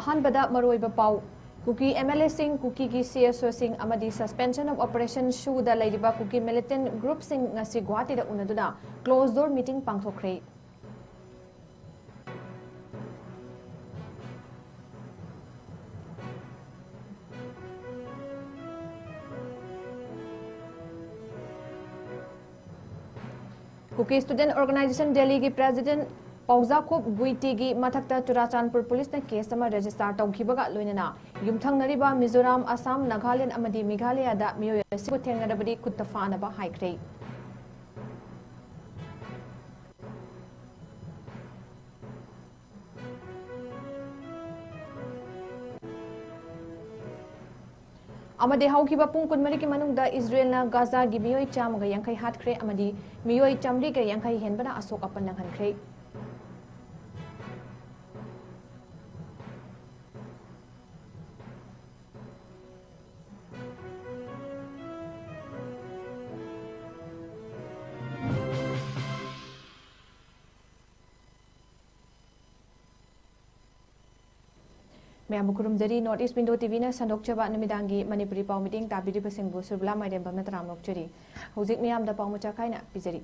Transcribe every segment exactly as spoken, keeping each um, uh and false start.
ꯑꯍꯥꯟꯕꯗ ꯃꯔꯨꯑꯣꯏꯕ ꯄꯥꯎ꯫ ꯀꯨꯀꯤ MLAꯁꯤꯡ, ꯀꯨꯀꯤꯒꯤ CSOꯁꯤꯡ ꯑꯃꯗꯤ Suspension of Operation ꯁꯨꯗ ꯂꯩꯔꯤꯕ ꯀꯨꯀꯤ militant groupꯁꯤꯡ ꯉꯁꯤ ꯒꯨꯋꯥꯍꯥꯇꯤꯗ ꯎꯅꯗꯨꯅ closed door meeting ꯄꯥꯡꯊꯣꯛꯈ꯭ꯔꯦ꯫ Kuki Student Organisation Delhiꯒꯤ President ꯄꯥꯎꯖꯥꯈꯣꯞ ꯒꯨꯏꯇꯤꯒꯤ ꯃꯊꯛꯇ ꯆꯨꯔꯥꯆꯥꯟꯄꯨꯔ ꯄꯨꯂꯤꯁꯅ case ꯑꯃ register ꯇꯧꯈꯤꯕꯒ ꯂꯣꯏꯅꯅ ꯌꯨꯝꯊꯪꯅꯔꯤꯕ ꯃꯤꯖꯣꯔꯥꯝ, ꯑꯁꯥꯝ, ꯅꯥꯒꯥꯂꯦꯟ ꯑꯃꯗꯤ ꯃꯦꯘꯥꯂꯌꯥꯗ ꯃꯤꯑꯣꯏ ꯑꯁꯤꯕꯨ ꯊꯦꯡꯅꯔꯕꯗꯤ ꯈꯨꯠꯇ ꯐꯥꯅꯕ ꯍꯥꯏꯈ꯭ꯔꯦ꯫ ꯑꯃꯗꯤ ꯍꯧꯈꯤꯕ ꯄꯨꯡ ꯀꯨꯟꯃꯔꯤꯒꯤ ꯃꯅꯨꯡꯗ ꯏꯖꯔꯦꯜꯅ ꯒꯥꯖꯥꯒꯤ ꯃꯤꯑꯣꯏ ꯆꯥꯝꯃꯒ ꯌꯥꯡꯈꯩ ꯍꯥꯠꯈ꯭ꯔꯦ ꯑꯃꯗꯤ ꯃꯤꯑꯣꯏ ꯆꯥꯃꯔꯤꯒ ꯌꯥꯡꯈꯩ ꯍꯦꯟꯕꯅ ꯑꯁꯣꯛ ꯑꯄꯟ ꯅꯪꯍꯟꯈ꯭ꯔꯦ꯫ ꯃꯌꯥꯝꯕꯨ ꯈꯨꯔꯨꯝꯖꯔꯤ꯫ North East Window TVꯅ ꯁꯟꯗꯣꯛꯆꯕ ꯅꯨꯃꯤꯗꯥꯡꯒꯤ ꯃꯅꯤꯄꯨꯔꯤ ꯄꯥꯎ ꯃꯤꯇꯤꯡ ꯇꯥꯕꯤꯔꯤꯕꯁꯤꯡꯕꯨ ꯁꯨꯔꯕꯂꯥ ꯃꯥꯏꯔꯦꯝꯕꯝꯅ ꯇꯔꯥꯝꯅ ꯑꯣꯛꯆꯔꯤ꯫ ꯍꯧꯖꯤꯛ ꯃꯤꯌꯥꯝꯗ ꯄꯥꯎ ꯃꯆꯥ ꯈꯥꯏꯅ ꯄꯤꯖꯔꯤ꯫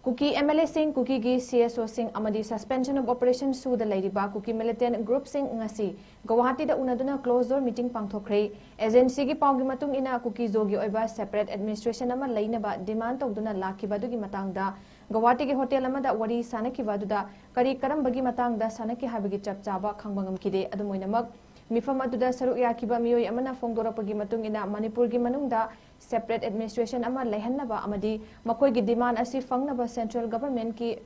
ꯀꯨꯀꯤ MLAꯁꯤꯡ, ꯀꯨꯀꯤꯒꯤ CSOꯁꯤꯡ ꯑꯃꯗꯤ Suspension of Operation ꯁꯨꯗ ꯂꯩꯔꯤꯕ ꯀꯨꯀꯤ militant groupꯁꯤꯡ ꯉꯁꯤ ꯒꯧꯍꯥꯇꯤꯗ ꯎꯅꯗꯨꯅ closed door meeting ꯄꯥꯡꯊꯣꯛꯈ꯭ꯔꯦ꯫ Agencyꯒꯤ ꯄꯥꯎꯒꯤ ꯃꯇꯨꯡ ꯏꯟꯅ, ꯀꯨꯀꯤ ꯖꯣꯒꯤ ꯑꯣꯏꯕ separate administration ꯑꯃ ꯂꯩꯅꯕ demand ꯇꯧꯗꯨꯅ ꯂꯥꯛꯈꯤꯕ ꯑꯗꯨꯒꯤ ꯃꯇꯥꯡꯗ ꯒꯧꯍꯥꯇꯤꯒꯤ ꯍꯣꯇꯦꯜ ꯑꯃꯗ ꯋꯥꯔꯤ ꯁꯥꯅꯈꯤꯕ ꯑꯗꯨꯗ ꯀꯔꯤ ꯀꯔꯝꯕꯒꯤ ꯃꯇꯥꯡꯗ ꯁꯥꯅꯈꯤ ꯍꯥꯏꯕꯒꯤ ꯆꯞ ꯆꯥꯕ ꯈꯪꯕ ꯉꯝꯈꯤꯗꯦ꯫ ꯑꯗꯨꯝ ꯑꯣꯏꯅꯃꯛ, ꯃꯤꯐꯝ ꯑꯗꯨꯗ ꯁꯔꯨꯛ ꯌꯥꯈꯤꯕ ꯃꯤꯑꯣꯏ ꯑꯃꯅ ꯐꯣꯡꯗꯣꯔꯛꯄꯒꯤ ꯃꯇꯨꯡ ꯏꯟꯅ, ꯃꯅꯤꯄꯨꯔꯒꯤ ꯃꯅꯨꯡꯗ separate administration ꯑꯃ ꯂꯩꯍꯟꯅꯕ ꯑꯃꯗꯤ ꯃꯈꯣꯏꯒꯤ demand ꯑꯁꯤ ꯐꯪꯅꯕ central governmentꯀꯤ,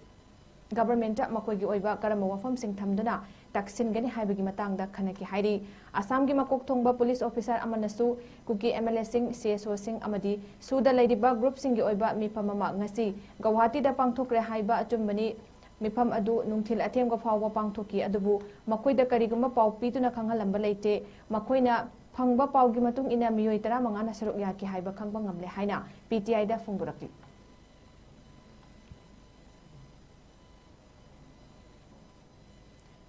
governmentꯇ ꯃꯈꯣꯏꯒꯤ ꯑꯣꯏꯕ ꯀꯔꯝꯕ ꯋꯥꯐꯝꯁꯤꯡ ꯊꯝꯗꯨꯅ ꯇꯛꯁꯤꯟꯒꯅꯤ ꯍꯥꯏꯕꯒꯤ ꯃꯇꯥꯡꯗ ꯈꯟꯅꯈꯤ ꯍꯥꯏꯔꯤ꯫ ꯑꯁꯥꯝꯒꯤ ꯃꯀꯣꯛ ꯊꯣꯡꯕ police officer ꯑꯃꯅꯁꯨ ꯀꯨꯀꯤ MLAꯁꯤꯡ, CSOꯁꯤꯡ ꯑꯃꯗꯤ ꯁꯨꯗ ꯂꯩꯔꯤꯕ groupꯁꯤꯡꯒꯤ ꯑꯣꯏꯕ ꯃꯤꯐꯝ ꯑꯃ ꯉꯁꯤ ꯒꯧꯍꯥꯇꯤꯗ ꯄꯥꯡꯊꯣꯛꯈ꯭ꯔꯦ ꯍꯥꯏꯕ ꯑꯆꯨꯝꯕꯅꯤ꯫ ꯃꯤꯐꯝ ꯑꯗꯨ ꯅꯨꯡꯊꯤꯜ ꯑꯊꯦꯡꯕ ꯐꯥꯎꯕ ꯄꯥꯡꯊꯣꯛꯈꯤ, ꯑꯗꯨꯕꯨ ꯃꯈꯣꯏꯗ ꯀꯔꯤꯒꯨꯝꯕ ꯄꯥꯎ ꯄꯤꯗꯨꯅ ꯈꯪꯍꯜꯂꯝꯕ ꯂꯩꯇꯦ꯫ ꯃꯈꯣꯏꯅ ꯐꯪꯕ ꯄꯥꯎꯒꯤ ꯃꯇꯨꯡ ꯏꯟꯅ ꯃꯤꯑꯣꯏ ꯇꯔꯥꯃꯉꯥꯅ ꯁꯔꯨꯛ ꯌꯥꯈꯤ ꯍꯥꯏꯕ ꯈꯪꯕ ꯉꯝꯂꯦ ꯍꯥꯏꯅ PTIꯗ ꯐꯣꯡꯗꯣꯔꯛꯂꯤ꯫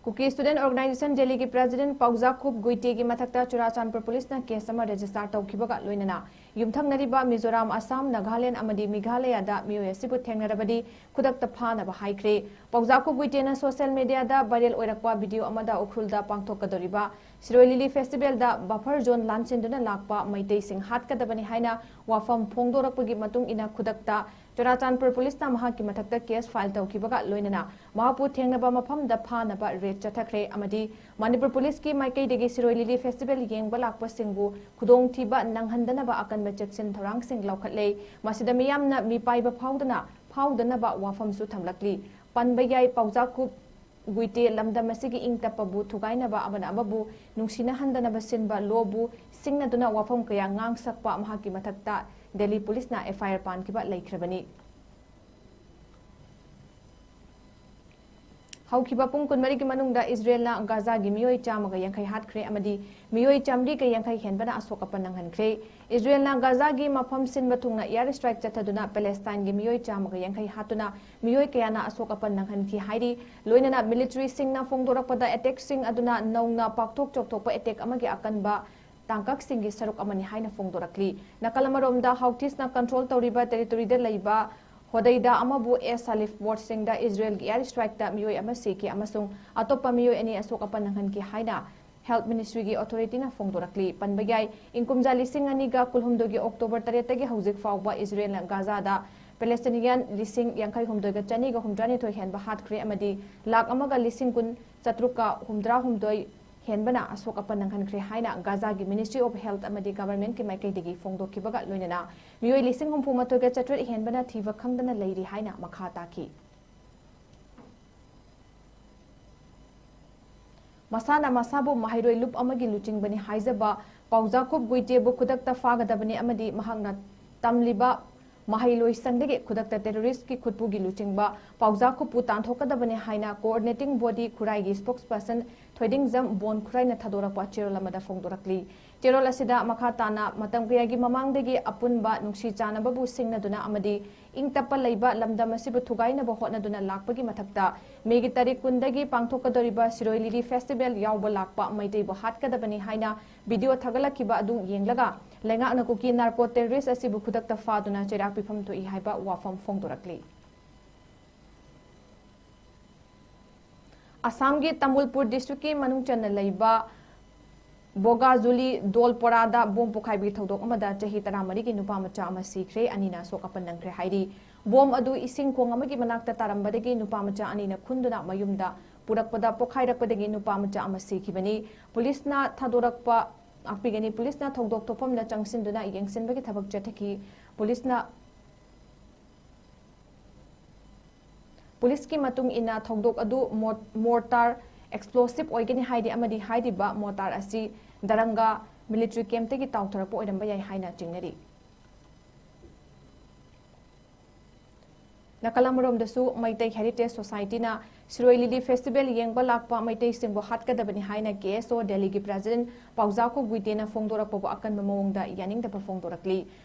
ꯀꯨꯀꯤ ꯁ꯭ꯇꯨꯗꯦꯟꯠ ꯑꯣꯔꯒꯅꯥꯏꯖꯦꯁꯟ ꯗꯦꯜꯂꯤꯒꯤ ꯄ꯭ꯔꯦꯁꯤꯗꯦꯟꯠ ꯄꯥꯎꯖꯥ ꯈꯨꯞ ꯒꯨꯏꯇꯦꯒꯤ ꯃꯊꯛꯇ ꯆꯨꯔꯥꯆꯥꯟꯄꯨꯔ ꯄꯨꯂꯤꯁꯅ ꯀꯦꯁ ꯑꯃ ꯔꯦꯖꯤꯁꯇꯥꯔ ꯇꯧꯈꯤꯕꯒ ꯂꯣꯏꯅꯅ ꯌꯨꯝꯊꯪꯅꯔꯤꯕ ꯃꯤꯖꯣꯔꯥꯝ, ꯑꯁꯥꯝ, ꯅꯥꯒꯥꯂꯦꯟꯗ ꯑꯃꯗꯤ ꯃꯦꯘꯥꯂꯌꯥꯗ ꯃꯤꯑꯣꯏ ꯑꯁꯤꯕꯨ ꯊꯦꯡꯅꯔꯕꯗꯤ ꯈꯨꯗꯛꯇ ꯐꯥꯅꯕ ꯍꯥꯏꯈ꯭ꯔꯦ꯫ ꯄꯥꯎꯖꯥ ꯈꯨꯞ ꯒꯨꯏꯇꯦꯅ ꯁꯣꯁꯤꯌꯦꯜ ꯃꯤꯗꯤꯌꯥꯗ ꯚꯥꯏꯔꯦꯜ ꯑꯣꯏꯔꯛꯄ ꯚꯤꯗꯤꯑꯣ ꯑꯃꯗ ꯎꯈ꯭ꯔꯨꯜꯗ ꯄꯥꯡꯊꯣꯛꯀꯗꯧꯔꯤꯕ ꯁꯤꯔꯣꯏ ꯂꯤꯂꯤ ꯐꯦꯁꯇꯤꯚꯦꯜꯗ ꯕꯐꯔ ꯖꯣꯟ ꯂꯥꯟꯁꯤꯟꯗꯨꯅ ꯂꯥꯛꯄ ꯃꯩꯇꯩꯁꯤꯡ ꯍꯥꯠꯀꯗꯕꯅꯤ ꯍꯥꯏꯅ ꯋꯥꯐꯝ ꯐꯣꯡꯗꯣꯔꯛꯄꯒꯤ ꯃꯇꯨꯡ ꯏꯟꯅ ꯈꯨꯗꯛꯇ ꯆꯨꯔꯥꯆꯥꯟꯄꯨꯔ ꯄꯨꯂꯤꯁꯅ ꯃꯍꯥꯛꯀꯤ ꯃꯊꯛꯇ ꯀꯦꯁ ꯐꯥꯏꯜ ꯇꯧꯈꯤꯕꯒ ꯂꯣꯏꯅꯅ ꯃꯍꯥꯛꯄꯨ ꯊꯦꯡꯅꯕ ꯃꯐꯝꯗ ꯐꯥꯅꯕ ꯔꯦꯗ ꯆꯠꯊꯈ꯭ꯔꯦ ꯑꯃꯗꯤ ꯃꯅꯤꯄꯨꯔ ꯄꯨꯂꯤꯁꯀꯤ ꯃꯥꯏꯀꯩꯗꯒꯤ ꯁꯤꯔꯣꯏ ꯂꯤꯂꯤ ꯐꯦꯁꯇꯤꯚꯦꯜ ꯌꯦꯡꯕ ꯂꯥꯛꯄꯁꯤꯡꯕꯨ ꯈꯨꯗꯣꯡꯊꯤꯕ ꯅꯪꯍꯟꯗꯅꯕ ꯑꯀꯟꯕ ꯆꯦꯛꯁꯤꯟ ꯊꯧꯔꯥꯡꯁꯤꯡ ꯂꯧꯈꯠꯂꯦ꯫ ꯃꯁꯤꯗ ꯃꯤꯌꯥꯝꯅ ꯃꯤꯄꯥꯏꯕ ꯐꯥꯎꯗꯅ ꯐꯥꯎꯗꯅꯕ ꯋꯥꯐꯝꯁꯨ ꯊꯝꯂꯛꯂꯤ꯫ ꯄꯟꯕ ꯌꯥꯏ, ꯄꯥꯎꯖꯥ ꯈꯨꯞ ꯒꯨꯏꯇꯦ ꯂꯝꯗꯝ ꯑꯁꯤꯒꯤ ꯏꯪ ꯇꯞꯄꯕꯨ ꯊꯨꯒꯥꯏꯅꯕ, ꯑꯃꯅ ꯑꯃꯕꯨ ꯅꯨꯡꯁꯤꯅꯍꯟꯗꯅꯕ ꯁꯤꯟꯕ ꯂꯣꯕꯨ ꯁꯤꯡꯅꯗꯨꯅ ꯋꯥꯐꯝ ꯀꯌꯥ ꯉꯥꯡꯁꯛꯄ ꯃꯍꯥꯛꯀꯤ ꯃꯊꯛꯇ ꯗꯦꯜꯂꯤ ꯄꯨꯂꯤꯁꯅ ꯑꯦꯐ ꯑꯥꯏ ꯑꯥꯔ ꯄꯥꯟꯈꯤꯕ ꯂꯩꯈ꯭ꯔꯕꯅꯤ꯫ ꯍꯧꯈꯤꯕ ꯄꯨꯡ ꯀꯨꯟꯃꯔꯤꯒꯤ ꯃꯅꯨꯡꯗ ꯏꯖꯔꯦꯜꯅ ꯒꯥꯖꯥꯒꯤ ꯃꯤꯑꯣꯏ ꯆꯥꯝꯃꯒ ꯌꯥꯡꯈꯩ ꯍꯥꯠꯈ꯭ꯔꯦ ꯑꯃꯗꯤ ꯃꯤꯑꯣꯏ ꯆꯥꯝꯃꯔꯤꯒ ꯌꯥꯡꯈꯩ ꯍꯦꯟꯕꯅ ꯑꯁꯣꯛ ꯑꯄꯟ ꯅꯪꯍꯟꯈ꯭ꯔꯦ꯫ ꯏꯖꯔꯦꯜꯅ ꯒꯥꯖꯥꯒꯤ ꯃꯐꯝ ꯁꯤꯟꯕ ꯊꯨꯡꯅ ꯑꯦꯌꯔ ꯁ꯭ꯇ꯭ꯔꯥꯏꯛ ꯆꯠꯊꯗꯨꯅ ꯄꯦꯂꯦꯁꯇꯥꯏꯟꯒꯤ ꯃꯤꯑꯣꯏ ꯆꯥꯝꯃꯒ ꯌꯥꯡꯈꯩ ꯍꯥꯠꯇꯨꯅ ꯃꯤꯑꯣꯏ ꯀꯌꯥꯅ ꯑꯁꯣꯛ ꯑꯄꯟ ꯅꯪꯍꯟꯈꯤ ꯍꯥꯏꯔꯤ꯫ ꯂꯣꯏꯅꯅ ꯃꯤꯂꯤꯇꯔꯤꯁꯤꯡꯅ ꯐꯣꯡꯗꯣꯔꯛꯄꯗ ꯑꯦꯇꯦꯛꯁꯤꯡ ꯑꯗꯨꯅ ꯅꯧꯅ ꯄꯥꯛꯊꯣꯛ ꯆꯥꯎꯊꯣꯛꯄ ꯑꯦꯇꯦꯛ ꯑꯃꯒꯤ ꯑꯀꯟꯕ ꯇꯥꯡꯀꯛꯁꯤꯡꯒꯤ ꯁꯔꯨꯛ ꯑꯃꯅꯤ ꯍꯥꯏꯅ ꯐꯣꯡꯗꯣꯔꯛꯂꯤ꯫ ꯅꯥꯀꯜ ꯑꯃꯔꯣꯝꯗ ꯍꯧꯊꯤꯁꯅ ꯀꯟꯇ꯭ꯔꯣꯜ ꯇꯧꯔꯤꯕ ꯇꯦꯔꯤꯇꯣꯔꯤꯗ ꯂꯩꯕ ꯍꯣꯗꯩꯗꯥ ꯑꯃꯕꯨ ꯑꯦ ꯁꯥꯂꯤꯐ ꯋꯥꯔꯗꯁꯤꯡꯗ ꯏꯖꯔꯦꯜꯒꯤ ꯑꯦꯌꯔ ꯁ꯭ꯇ꯭ꯔꯥꯏꯛꯇ ꯃꯤꯑꯣꯏ ꯑꯃ ꯁꯤꯈꯤ ꯑꯃꯁꯨꯡ ꯑꯇꯣꯞꯄ ꯃꯤꯑꯣꯏ ꯑꯅꯤ ꯑꯁꯣꯛ ꯑꯄꯟ ꯅꯪꯍꯟꯈꯤ ꯍꯥꯏꯅ ꯍꯦꯜꯊ ꯃꯤꯅꯤꯁꯇ꯭ꯔꯤꯒꯤ ꯑꯣꯊꯣꯔꯤꯇꯤꯅ ꯐꯣꯡꯗꯣꯔꯛꯂꯤ꯫ ꯄꯟꯕ ꯌꯥꯏ, ꯏꯪ ꯀꯨꯝꯖꯥ ꯂꯤꯁꯤꯡ ꯑꯅꯤꯒ ꯀꯨꯟꯍꯨꯝꯗꯣꯏꯒꯤ ꯑꯣꯛꯇꯣꯕꯔ ꯇꯔꯦꯠꯇꯒꯤ ꯍꯧꯖꯤꯛ ꯐꯥꯎꯕ ꯏꯖꯔꯦꯜꯅ ꯒꯥꯖꯥꯗ ꯄꯦꯂꯦꯁꯇꯤꯅꯤꯌꯟ ꯂꯤꯁꯤꯡ ꯌꯥꯡꯈꯩ ꯍꯨꯝꯗꯣꯏꯒ ꯆꯅꯤꯒ ꯍꯨꯝꯗ꯭ꯔꯥꯅꯤꯊꯣꯏ ꯍꯦꯟꯕ ꯍꯥꯠꯈ꯭ꯔꯦ ꯑꯃꯗꯤ ꯂꯥꯈ ꯑꯃꯒ ꯂꯤꯁꯤꯡ ꯀꯨꯟ ꯆꯥꯇ꯭ꯔꯨꯛꯀ ꯍꯨꯝꯗ꯭ꯔꯥ ꯍꯨꯝꯗꯣꯏ ꯍꯦꯟꯕꯅ ꯑꯁꯣꯛ ꯑꯄꯟ ꯅꯪꯍꯟꯈ꯭ꯔꯦ ꯍꯥꯏꯅ ꯒꯥꯖꯥꯒꯤ ꯃꯤꯅꯤꯁꯇ꯭ꯔꯤ ꯑꯣꯐ ꯍꯦꯜꯊ ꯑꯃꯗꯤ ꯒꯚꯔꯟꯃꯦꯟꯠꯀꯤ ꯃꯥꯏꯀꯩꯗꯒꯤ ꯐꯣꯡꯗꯣꯛꯈꯤꯕꯒ ꯂꯣꯏꯅꯅ ꯃꯤꯑꯣꯏ ꯂꯤꯁꯤꯡ ꯍꯨꯝꯐꯨ ꯃꯥꯊꯣꯏꯒ ꯆꯥꯇ꯭ꯔꯦꯠ ꯍꯦꯟꯕꯅ ꯊꯤꯕ ꯈꯪꯗꯅ ꯂꯩꯔꯤ ꯍꯥꯏꯅ ꯃꯈꯥ ꯇꯥꯈꯤ꯫ ꯃꯁꯥꯅ ꯃꯁꯥꯕꯨ ꯃꯍꯩꯔꯣꯏ ꯂꯨꯞ ꯑꯃꯒꯤ ꯂꯨꯆꯤꯡꯕꯅꯤ ꯍꯥꯏꯖꯕ ꯄꯥꯎꯖꯥꯈꯨꯞ ꯒꯨꯏꯇꯦꯕꯨ ꯈꯨꯗꯛꯇ ꯐꯥꯒꯗꯕꯅꯤ ꯑꯃꯗꯤ ꯃꯍꯥꯛꯅ ꯇꯝꯂꯤꯕ ꯃꯍꯩꯂꯣꯏꯁꯪꯗꯒꯤ ꯈꯨꯗꯛꯇ ꯇꯦꯔꯣꯔꯤꯁ꯭ꯠꯀꯤ ꯈꯨꯠꯄꯨꯒꯤ ꯂꯨꯆꯤꯡꯕ ꯄꯥꯎꯖꯥꯈꯨꯞꯄꯨ ꯇꯥꯟꯊꯣꯛꯀꯗꯕꯅꯤ ꯍꯥꯏꯅ ꯀꯣꯑꯣꯔꯗꯤꯅꯦꯇꯤꯡ ꯕꯣꯗꯤ ꯈꯨꯔꯥꯏꯒꯤ ꯁ꯭ꯄꯣꯛꯁꯄꯔꯁꯟ ꯊꯣꯏꯗꯤꯡꯖꯝ ꯕꯣꯟ ꯈꯨꯔꯥꯏꯅ ꯊꯥꯗꯣꯔꯛꯄ ꯆꯦꯔꯣꯜ ꯑꯃꯗ ꯐꯣꯡꯗꯣꯔꯛꯂꯤ꯫ ꯆꯦꯔꯣꯜ ꯑꯁꯤꯗ ꯃꯈꯥ ꯇꯥꯅ ꯃꯇꯝ ꯀꯌꯥꯒꯤ ꯃꯃꯥꯡꯗꯒꯤ ꯑꯄꯨꯟꯕ ꯅꯨꯡꯁꯤ ꯆꯥꯟꯅꯕꯕꯨ ꯁꯤꯡꯅꯗꯨꯅ ꯑꯃꯗꯤ ꯏꯪ ꯇꯞꯄ ꯂꯩꯕ ꯂꯝꯗꯝ ꯑꯁꯤꯕꯨ ꯊꯨꯒꯥꯏꯅꯕ ꯍꯣꯠꯅꯗꯨꯅ ꯂꯥꯛꯄꯒꯤ ꯃꯊꯛꯇ ꯃꯦꯒꯤ ꯇꯥꯔꯤꯛ ꯀꯨꯟꯗꯒꯤ ꯄꯥꯡꯊꯣꯛꯀꯗꯧꯔꯤꯕ ꯁꯤꯔꯣꯏ ꯂꯤꯂꯤ ꯐꯦꯁꯇꯤꯚꯦꯜ ꯌꯥꯎꯕ ꯂꯥꯛꯄ ꯃꯩꯇꯩꯕꯨ ꯍꯥꯠꯀꯗꯕꯅꯤ ꯍꯥꯏꯅ ꯚꯤꯗꯤꯑꯣ ꯊꯥꯒꯠꯂꯛꯈꯤꯕ ꯑꯗꯨ ꯌꯦꯡꯂꯒ ꯂꯩꯉꯥꯛꯅ ꯀꯨꯀꯤ ꯅꯥꯔꯀꯣ ꯇꯦꯔꯣꯔꯤꯁ ꯑꯁꯤꯕꯨ ꯈꯨꯗꯛꯇ ꯐꯥꯗꯨꯅ ꯆꯩꯔꯥꯛ ꯄꯤꯐꯝ ꯊꯣꯛꯏ ꯍꯥꯏꯕ ꯋꯥꯐꯝ ꯐꯣꯡꯗꯣꯔꯛꯂꯤ꯫ ꯑꯁꯥꯝꯒꯤ ꯇꯥꯃꯨꯜꯄꯨꯔ ꯗꯤꯁꯇ꯭ꯔꯤꯛꯀꯤ ꯃꯅꯨꯡ ꯆꯟꯅ ꯂꯩꯕ ꯕꯣꯒꯥꯖꯨꯂꯤ ꯗꯣꯜꯄꯣꯔꯥꯗ ꯕꯣꯝ ꯄꯣꯈꯥꯏꯕꯒꯤ ꯊꯧꯗꯣꯛ ꯑꯃꯗ ꯆꯍꯤ ꯇꯔꯥꯃꯔꯤꯒꯤ ꯅꯨꯄꯥ ꯃꯆꯥ ꯑꯃ ꯁꯤꯈ꯭ꯔꯦ, ꯑꯅꯤꯅ ꯑꯁꯣꯛ ꯑꯄꯟ ꯅꯪꯈ꯭ꯔꯦ ꯍꯥꯏꯔꯤ꯫ ꯕꯣꯝ ꯑꯗꯨ ꯏꯁꯤꯡ ꯈꯣꯡ ꯑꯃꯒꯤ ꯃꯅꯥꯛꯇ ꯇꯥꯔꯝꯕꯗꯒꯤ ꯅꯨꯄꯥ ꯃꯆꯥ ꯑꯅꯤꯅ ꯈꯨꯟꯗꯨꯅ ꯃꯌꯨꯝꯗ ꯄꯨꯔꯛꯄꯗ ꯄꯣꯈꯥꯏꯔꯛꯄꯗꯒꯤ ꯅꯨꯄꯥ ꯃꯆꯥ ꯑꯃ ꯁꯤꯈꯤꯕꯅꯤ꯫ ꯄꯨꯂꯤꯁꯅ ꯊꯥꯗꯣꯔꯛꯄ, ꯉꯥꯛꯄꯤꯒꯅꯤ, ꯄꯨꯂꯤꯁꯅ ꯊꯧꯗꯣꯛ ꯊꯣꯛꯐꯝꯗ ꯆꯪꯁꯤꯟꯗꯨꯅ ꯌꯦꯡꯁꯤꯟꯕꯒꯤ ꯊꯕꯛ ꯆꯠꯊꯈꯤ꯫ ꯄꯨꯂꯤꯁꯅ ꯄꯨꯂꯤꯁꯀꯤ ꯃꯇꯨꯡ ꯏꯟꯅ ꯊꯧꯗꯣꯛ ꯑꯗꯨ ꯃꯣ-, ꯃꯣꯔꯇꯥꯔ ꯑꯦꯛꯁꯄ꯭ꯂꯣꯁꯤꯞ ꯑꯣꯏꯒꯅꯤ ꯍꯥꯏꯔꯤ ꯑꯃꯗꯤ ꯍꯥꯏꯔꯤꯕ ꯃꯣꯔꯇꯥꯔ ꯑꯁꯤ ꯗꯔꯪꯒꯥ ꯃꯤꯂꯤꯇꯔꯤ ꯀꯦꯝꯞꯇꯒꯤ ꯇꯥꯎꯊꯔꯛꯄ ꯑꯣꯏꯔꯝꯕ ꯌꯥꯏ ꯍꯥꯏꯅ ꯆꯤꯡꯅꯔꯤ꯫ ꯅꯥꯀꯜ ꯑꯃꯔꯣꯝꯗꯁꯨ ꯃꯩꯇꯩ ꯍꯦꯔꯤꯇꯦꯖ ꯁꯣꯁꯥꯏꯇꯤꯅ ꯁꯤꯔꯣꯏ ꯂꯤꯂꯤ ꯐꯦꯁꯇꯤꯚꯦꯜ ꯌꯦꯡꯕ ꯂꯥꯛꯄ ꯃꯩꯇꯩꯁꯤꯡꯕꯨ ꯍꯥꯠꯀꯗꯕꯅꯤ ꯍꯥꯏꯅ ꯀꯦ ꯑꯦꯁ ꯑꯣ ꯗꯦꯜꯂꯤꯒꯤ ꯄ꯭ꯔꯦꯁꯤꯗꯦꯟꯠ ꯄꯥꯎꯖꯥꯈꯣ ꯒꯨꯏꯇꯦꯅ ꯐꯣꯡꯗꯣꯔꯛꯄꯕꯨ ꯑꯀꯟꯕ ꯃꯑꯣꯡꯗ ꯌꯥꯅꯤꯡꯗꯕ ꯐꯣꯡꯗꯣꯔꯛꯂꯤ꯫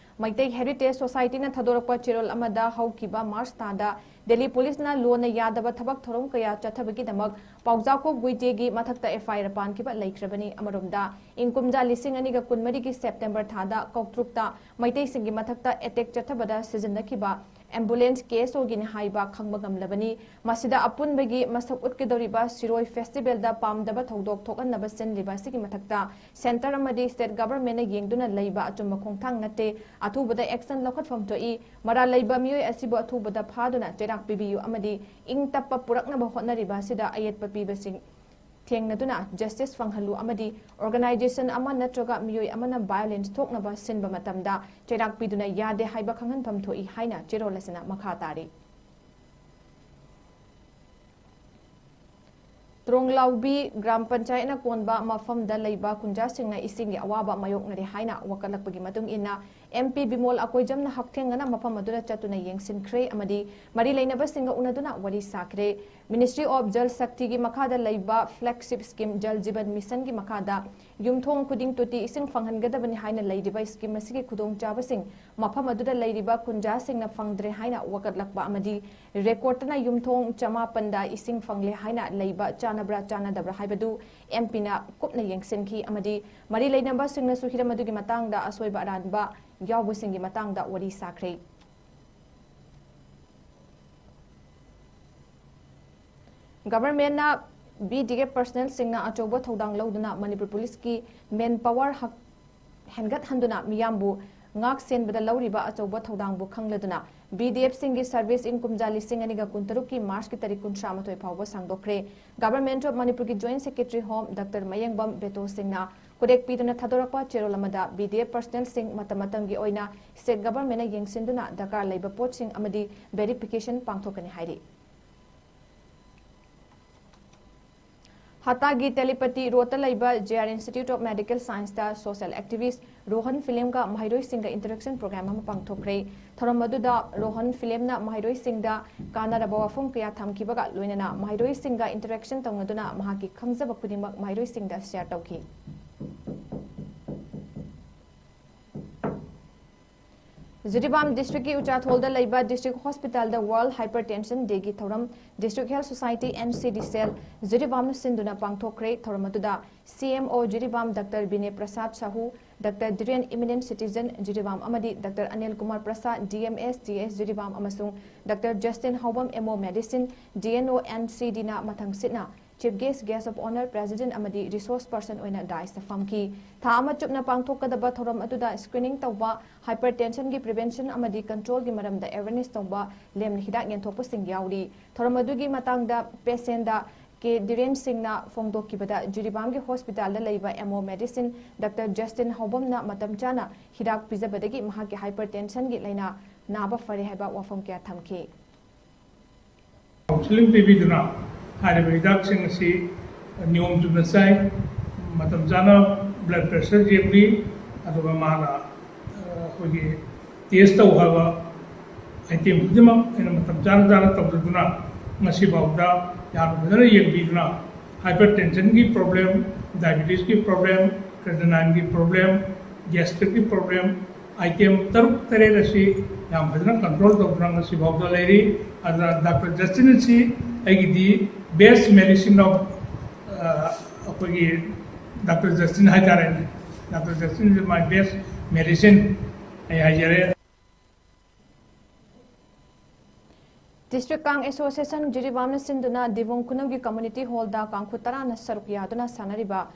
ꯃꯩꯇꯩ ꯍꯦꯔꯤꯇꯦꯖ ꯁꯣꯁꯥꯏꯇꯤꯅ ꯊꯥꯗꯣꯔꯛꯄ ꯆꯦꯔꯣꯜ ꯑꯃꯗ ꯍꯧꯈꯤꯕ ꯃꯥꯔꯆ ꯊꯥꯗ ꯗꯦꯜꯂꯤ ꯄꯨꯂꯤꯁꯅ ꯂꯣꯟꯅ ꯌꯥꯗꯕ ꯊꯕꯛ ꯊꯧꯔꯝ ꯀꯌꯥ ꯆꯠꯊꯕꯒꯤꯗꯃꯛ ꯄꯥꯎꯖꯥꯈꯣ ꯒꯨꯏꯇꯦꯒꯤ ꯃꯊꯛꯇ ꯑꯦꯐ ꯑꯥꯏ ꯑꯥꯔ ꯄꯥꯟꯈꯤꯕ ꯂꯩꯈ꯭ꯔꯕꯅꯤ꯫ ꯑꯃꯔꯣꯝꯗ, ꯏꯪ ꯀꯨꯝꯖꯥ ꯂꯤꯁꯤꯡ ꯑꯅꯤꯒ ꯀꯨꯟꯃꯔꯤꯒꯤ ꯁꯦꯞꯇꯦꯝꯕꯔ ꯊꯥꯗ ꯀꯧꯇ꯭ꯔꯨꯛꯇ ꯃꯩꯇꯩꯁꯤꯡꯒꯤ ꯃꯊꯛꯇ ꯑꯦꯇꯦꯛ ꯆꯠꯊꯕꯗ ꯁꯤꯖꯤꯟꯅꯈꯤꯕ ꯑꯦꯝꯕꯨꯂꯦꯟꯁ ꯀꯦ ꯑꯦꯁ ꯑꯣꯒꯤꯅꯤ ꯍꯥꯏꯕ ꯈꯪꯕ ꯉꯝꯂꯕꯅꯤ꯫ ꯃꯁꯤꯗ ꯑꯄꯨꯟꯕꯒꯤ ꯃꯁꯛ ꯎꯠꯀꯗꯧꯔꯤꯕ ꯁꯤꯔꯣꯏ ꯐꯦꯁꯇꯤꯚꯦꯜꯗ ꯄꯥꯝꯗꯕ ꯊꯧꯗꯣꯛ ꯊꯣꯛꯍꯟꯅꯕ ꯁꯤꯟꯂꯤꯕ ꯑꯁꯤꯒꯤ ꯃꯊꯛꯇ ꯁꯦꯟꯇꯔ ꯑꯃꯗꯤ ꯁ꯭ꯇꯦꯠ ꯒꯚꯔꯟꯃꯦꯟꯠꯅ ꯌꯦꯡꯗꯨꯅ ꯂꯩꯕ ꯑꯆꯨꯝꯕ ꯈꯣꯡꯊꯥꯡ ꯅꯠꯇꯦ꯫ ꯑꯊꯨꯕꯗ ꯑꯦꯛꯁꯟ ꯂꯧꯈꯠꯐꯝ ꯊꯣꯛꯏ꯫ ꯃꯔꯥꯜ ꯂꯩꯕ ꯃꯤꯑꯣꯏ ꯑꯁꯤꯕꯨ ꯑꯊꯨꯕꯗ ꯐꯥꯗꯨꯅ ꯆꯩꯔꯥꯛ ꯄꯤꯕꯤꯌꯨ ꯑꯃꯗꯤ ꯏꯪ ꯇꯞꯄ ꯄꯨꯔꯛꯅꯕ ꯍꯣꯠꯅꯔꯤꯕ ꯑꯁꯤꯗ ꯑꯌꯦꯠꯄ ꯄꯤꯕꯁꯤꯡ ꯊꯦꯡꯅꯗꯨꯅ ꯖꯁꯇꯤꯁ ꯐꯪꯍꯜꯂꯨ ꯑꯃꯗꯤ ꯑꯣꯔꯒꯅꯥꯏꯖꯦꯁꯟ ꯑꯃ ꯅꯠꯇ꯭ꯔꯒ ꯃꯤꯑꯣꯏ ꯑꯃꯅ ꯚꯥꯏꯑꯣꯂꯦꯟꯁ ꯊꯣꯛꯅꯕ ꯁꯤꯟꯕ ꯃꯇꯝꯗ ꯆꯩꯔꯥꯛ ꯄꯤꯗꯨꯅ ꯌꯥꯗꯦ ꯍꯥꯏꯕ ꯈꯪꯍꯟꯐꯝ ꯊꯣꯛꯏ ꯍꯥꯏꯅ ꯆꯦꯔꯣꯜ ꯑꯁꯤꯅ ꯃꯈꯥ ꯇꯥꯔꯤ꯫ ꯇ꯭ꯔꯣꯡꯂꯥꯎꯕꯤ ꯒ꯭ꯔꯥꯝ ꯄꯟꯆꯥꯌꯠꯅ ꯀꯣꯟꯕ ꯃꯐꯝꯗ ꯂꯩꯕ ꯈꯨꯟꯖꯥꯁꯤꯡꯅ ꯏꯁꯤꯡꯒꯤ ꯑꯋꯥꯕ ꯃꯥꯌꯣꯛꯅꯔꯤ ꯍꯥꯏꯅ ꯋꯥꯀꯠꯂꯛꯄꯒꯤ ꯃꯇꯨꯡ ꯏꯟꯅ, ꯑꯦꯝ ꯄꯤ ꯕꯤꯃꯣꯜ ꯑꯀꯣꯏꯖꯝꯅ ꯍꯛꯊꯦꯡꯅꯅ ꯃꯐꯝ ꯑꯗꯨꯗ ꯆꯠꯇꯨꯅ ꯌꯦꯡꯁꯤꯟꯈ꯭ꯔꯦ ꯑꯃꯗꯤ ꯃꯔꯤ ꯂꯩꯅꯕꯁꯤꯡꯒ ꯎꯅꯗꯨꯅ ꯋꯥꯔꯤ ꯁꯥꯈ꯭ꯔꯦ꯫ Ministry of Jal Shaktiꯒꯤ ꯃꯈꯥꯗ ꯂꯩꯕ flagship scheme Jal Jeevan Missionꯒꯤ ꯃꯈꯥꯗ ꯌꯨꯝꯊꯣꯡ ꯈꯨꯗꯤꯡ ꯇꯣꯇꯤ ꯏꯁꯤꯡ ꯐꯪꯍꯟꯒꯗꯕꯅꯤ ꯍꯥꯏꯅ ꯂꯩꯔꯤꯕ scheme ꯑꯁꯤꯒꯤ ꯈꯨꯗꯣꯡꯆꯥꯕꯁꯤꯡ ꯃꯐꯝ ꯑꯗꯨꯗ ꯂꯩꯔꯤꯕ ꯈꯨꯟꯖꯥꯁꯤꯡꯅ ꯐꯪꯗ꯭ꯔꯦ ꯍꯥꯏꯅ ꯋꯥꯀꯠꯂꯛꯄ ꯑꯃꯗꯤ ꯔꯦꯀꯣꯔꯠꯇꯅ ꯌꯨꯝꯊꯣꯡ ꯆꯃꯥꯄꯟꯗ ꯏꯁꯤꯡ ꯐꯪꯂꯦ ꯍꯥꯏꯅ ꯂꯩꯕ ꯆꯥꯟꯅꯕ꯭ꯔꯥ ꯆꯥꯟꯅꯗꯕ꯭ꯔꯥ ꯍꯥꯏꯕꯗꯨ ꯑꯦꯝ ꯄꯤꯅ ꯀꯨꯞꯅ ꯌꯦꯡꯁꯤꯟꯈꯤ ꯑꯃꯗꯤ ꯃꯔꯤ ꯂꯩꯅꯕꯁꯤꯡꯅꯁꯨ ꯍꯤꯔꯝ ꯑꯗꯨꯒꯤ ꯃꯇꯥꯡꯗ ꯑꯁꯣꯏꯕ ꯑꯔꯥꯟꯕ ꯌꯥꯎꯕꯁꯤꯡꯒꯤ ꯃꯇꯥꯡꯗ ꯋꯥꯔꯤ ꯁꯥꯈ꯭ꯔꯦ꯫ Governmentꯅ B D F personnelꯁꯤꯡꯅ ꯑꯆꯧꯕ ꯊꯧꯗꯥꯡ ꯂꯧꯗꯨꯅ ꯃꯅꯤꯄꯨꯔ ꯄꯨꯂꯤꯁꯀꯤ manpower ꯍꯛ-, ꯍꯦꯟꯒꯠꯍꯟꯗꯨꯅ ꯃꯤꯌꯥꯝꯕꯨ ꯉꯥꯛ ꯁꯦꯟꯕꯗ ꯂꯧꯔꯤꯕ ꯑꯆꯧꯕ ꯊꯧꯗꯥꯡꯕꯨ ꯈꯪꯂꯗꯨꯅ B D Fꯁꯤꯡꯒꯤ service ꯏꯪ ꯀꯨꯝꯖꯥ ꯂꯤꯁꯤꯡ ꯑꯅꯤꯒ ꯀꯨꯟꯇꯔꯨꯛꯀꯤ Marchꯀꯤ ꯇꯥꯔꯤꯛ ꯀꯨꯟꯊ꯭ꯔꯥ ꯃꯥꯊꯣꯏ ꯐꯥꯎꯕ ꯁꯥꯡꯗꯣꯛꯈ꯭ꯔꯦ꯫ Government of ꯃꯅꯤꯄꯨꯔꯒꯤ Joint Secretary Home ꯗꯥꯛꯇꯔ ꯃꯌꯦꯡꯕꯝ ꯕꯦꯇꯣ ꯁꯤꯡꯅ ꯈꯨꯗꯦꯛ ꯄꯤꯗꯨꯅ ꯊꯥꯗꯣꯔꯛꯄ ꯆꯦꯔꯣꯜ ꯑꯃꯗ B D F personnelꯁꯤꯡ ꯃꯇꯝ ꯃꯇꯝꯒꯤ ꯑꯣꯏꯅ state governmentꯅ ꯌꯦꯡꯁꯤꯟꯗꯨꯅ ꯗꯔꯀꯥꯔ ꯂꯩꯕ ꯄꯣꯠꯁꯤꯡ ꯑꯃꯗꯤ verification ꯄꯥꯡꯊꯣꯛꯀꯅꯤ ꯍꯥꯏꯔꯤ꯫ ꯍꯇꯥꯒꯤ ꯇꯦꯂꯤꯄꯇꯤ ꯔꯣꯗꯇ ꯂꯩꯕ J R Institute of Medical Scienceꯇ social activist Rohan ꯐꯤꯂꯦꯝꯒ ꯃꯍꯩꯔꯣꯏꯁꯤꯡꯒ interaction program ꯑꯃ ꯄꯥꯡꯊꯣꯛꯈ꯭ꯔꯦ꯫ ꯊꯧꯔꯝ ꯑꯗꯨꯗ ꯔꯣꯍꯟ ꯐꯤꯂꯦꯝꯅ ꯃꯍꯩꯔꯣꯏꯁꯤꯡꯗ ꯀꯥꯟꯅꯔꯕ ꯋꯥꯐꯝ ꯀꯌꯥ ꯊꯝꯈꯤꯕꯒ ꯂꯣꯏꯅꯅ ꯃꯍꯩꯔꯣꯏꯁꯤꯡꯒ interaction ꯇꯧꯅꯗꯨꯅ ꯃꯍꯥꯛꯀꯤ ꯈꯪꯖꯕ ꯈꯨꯗꯤꯡꯃꯛ ꯃꯍꯩꯔꯣꯏꯁꯤꯡꯗ share ꯇꯧꯈꯤ꯫ ꯖꯤꯔꯤꯕꯥꯝ districtꯀꯤ ꯎꯆꯥꯊꯣꯜꯗ ꯂꯩꯕ district hospitalꯗ World Hypertension Dayꯒꯤ ꯊꯧꯔꯝ District Health Society N C D cell ꯖꯤꯔꯤꯕꯥꯝꯅ ꯁꯤꯟꯗꯨꯅ ꯄꯥꯡꯊꯣꯛꯈ꯭ꯔꯦ꯫ ꯊꯧꯔꯝ ꯑꯗꯨꯗ C M O Jiribam doctor Binay Prasad Sahu, doctor Dhiren, eminent citizen Jiribam ꯑꯃꯗꯤ doctor Anil Kumar Prasad, D M S, G S Jiribam ꯑꯃꯁꯨꯡ doctor Justin Haobam, M O Medicine, D N O N C Dꯅ ꯃꯊꯪꯁꯤꯠꯅ Chief Guest, Guest of Honour, President ꯑꯃꯗꯤ Resource Person ꯑꯣꯏꯅ dais ꯐꯝꯈꯤ꯫ ꯊꯥ ꯑꯃ ꯆꯨꯞꯅ ꯄꯥꯡꯊꯣꯛꯀꯗꯕ ꯊꯧꯔꯝ ꯑꯗꯨꯗ screening ꯇꯧꯕ, hypertensionꯒꯤ prevention ꯑꯃꯗꯤ controlꯒꯤ ꯃꯔꯝꯗ awareness ꯇꯧꯕ, ꯂꯦꯝꯅ ꯍꯤꯗꯥꯛ ꯌꯦꯟꯊꯣꯛꯄꯁꯤꯡ ꯌꯥꯎꯔꯤ꯫ ꯊꯧꯔꯝ ꯑꯗꯨꯒꯤ ꯃꯇꯥꯡꯗ patientꯗ ꯀꯦ ꯙꯤꯔꯦꯟ ꯁꯤꯡꯅ ꯐꯣꯡꯗꯣꯛꯈꯤꯕꯗ, ꯖꯤꯔꯤꯕꯥꯝꯒꯤ hospitalꯗ ꯂꯩꯕ M O Medicine doctor Justin ꯍꯥꯎꯕꯝꯅ ꯃꯇꯝ ꯆꯥꯅ ꯍꯤꯗꯥꯛ ꯄꯤꯖꯕꯗꯒꯤ ꯃꯍꯥꯛꯀꯤ hypertensionꯒꯤ ꯂꯥꯏꯅꯥ ꯅꯥꯕ ꯐꯔꯦ ꯍꯥꯏꯕ ꯋꯥꯐꯝ ꯀꯌꯥ ꯊꯝꯈꯤ꯫ Counselling ꯄꯤꯕꯤꯗꯨꯅ ꯍꯥꯏꯔꯤꯕ ꯍꯤꯗꯥꯛꯁꯤꯡ ꯑꯁꯤ ꯅꯤꯌꯣꯝ ꯆꯨꯝꯅ ꯆꯥꯏ, ꯃꯇꯝ ꯆꯥꯅ blood pressure ꯌꯦꯡꯕꯤ, ꯑꯗꯨꯒ ꯃꯥꯅ ꯑꯩꯈꯣꯏꯒꯤ test ꯇꯧ ꯍꯥꯏꯕ item ꯈꯨꯗꯤꯡꯃꯛ ꯑꯩꯅ ꯃꯇꯝ ꯆꯥꯅ ꯆꯥꯅ ꯇꯧꯖꯗꯨꯅ ꯉꯁꯤꯐꯥꯎꯗ ꯌꯥꯝꯅ ꯐꯖꯅ ꯌꯦꯡꯕꯤꯗꯨꯅ hypertension ꯒꯤ problem, diabetes ꯀꯤ problem, creatinine ꯒꯤ problem, gastric ꯀꯤ problem, item ꯇꯔꯨꯛ ꯇꯔꯦꯠ ꯑꯁꯤ ꯌꯥꯝ ꯐꯖꯅ control ꯇꯧꯗꯨꯅ ꯉꯁꯤꯐꯥꯎꯗ ꯂꯩꯔꯤ꯫ ꯑꯗꯨꯅ Doctor Justin ꯑꯁꯤ ꯑꯩꯒꯤꯗꯤ best medicine of ꯑꯩꯈꯣꯏꯒꯤ Doctor Justin ꯍꯥꯏꯇꯥꯔꯦꯅꯦ꯫ Doctor Justin is my best medicine ꯑꯩ ꯍꯥꯏꯖꯔꯦ꯫ District Kang Association ꯖꯤꯔꯤꯕꯥꯝꯅ ꯁꯤꯟꯗꯨꯅ ꯗꯤꯕꯨꯡ ꯈꯨꯅꯧꯒꯤ community hall ꯗ ꯀꯥꯡꯈꯨ ꯇꯔꯥꯅ ꯁꯔꯨꯛ ꯌꯥꯗꯨꯅ ꯁꯥꯟꯅꯔꯤꯕ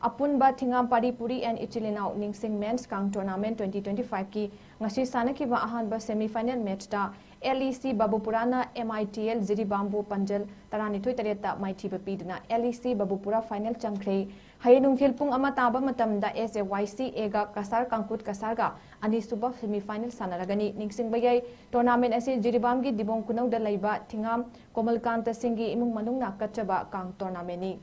ꯑꯄꯨꯟꯕ ꯊꯤꯉꯥꯝ ꯄꯥꯔꯤ ꯄꯨꯔꯤ and ꯏꯆꯤꯜ ꯏꯅꯥꯎ ꯅꯤꯡꯁꯤꯡ men's ꯀꯥꯡ tournament twenty twenty five ꯀꯤ ꯉꯁꯤ ꯁꯥꯟꯅꯈꯤꯕ ꯑꯍꯥꯟꯕ semi final match ꯇ LEC ꯕꯥꯕꯨꯄꯨꯔꯥꯅ MITL ꯖꯤꯔꯤꯕꯥꯝꯕꯨ ꯄꯥꯟꯖꯜ ꯇꯔꯥꯅꯤꯊꯣꯏ ꯇꯔꯦꯠꯇ ꯃꯥꯏꯊꯤꯕ ꯄꯤꯗꯨꯅ LEC ꯕꯥꯕꯨꯄꯨꯔꯥ final ꯆꯪꯈ꯭ꯔꯦ꯫ ꯍꯌꯦꯡ ꯅꯨꯡꯊꯤꯜ ꯄꯨꯡ ꯑꯃ ꯇꯥꯕ ꯃꯇꯝꯗ SAYC A ꯒ ꯀꯁꯥꯔ ꯀꯥꯡꯈꯨꯠ ꯀꯁꯥꯔꯒ ꯑꯅꯤꯁꯨꯕ semi final ꯁꯥꯟꯅꯔꯒꯅꯤ꯫ ꯅꯤꯡꯁꯤꯡꯕ ꯌꯥꯏ, tournament ꯑꯁꯤ ꯖꯤꯔꯤꯕꯥꯝꯒꯤ ꯗꯤꯕꯣꯡ ꯈꯨꯅꯧꯗ ꯂꯩꯕ ꯊꯤꯉꯥꯝ ꯀꯣꯃꯜꯀꯥꯟꯇ ꯁꯤꯡꯒꯤ ꯏꯃꯨꯡ ꯃꯅꯨꯡꯅ ꯀꯠꯆꯕ ꯀꯥꯡ tournament ꯅꯤ꯫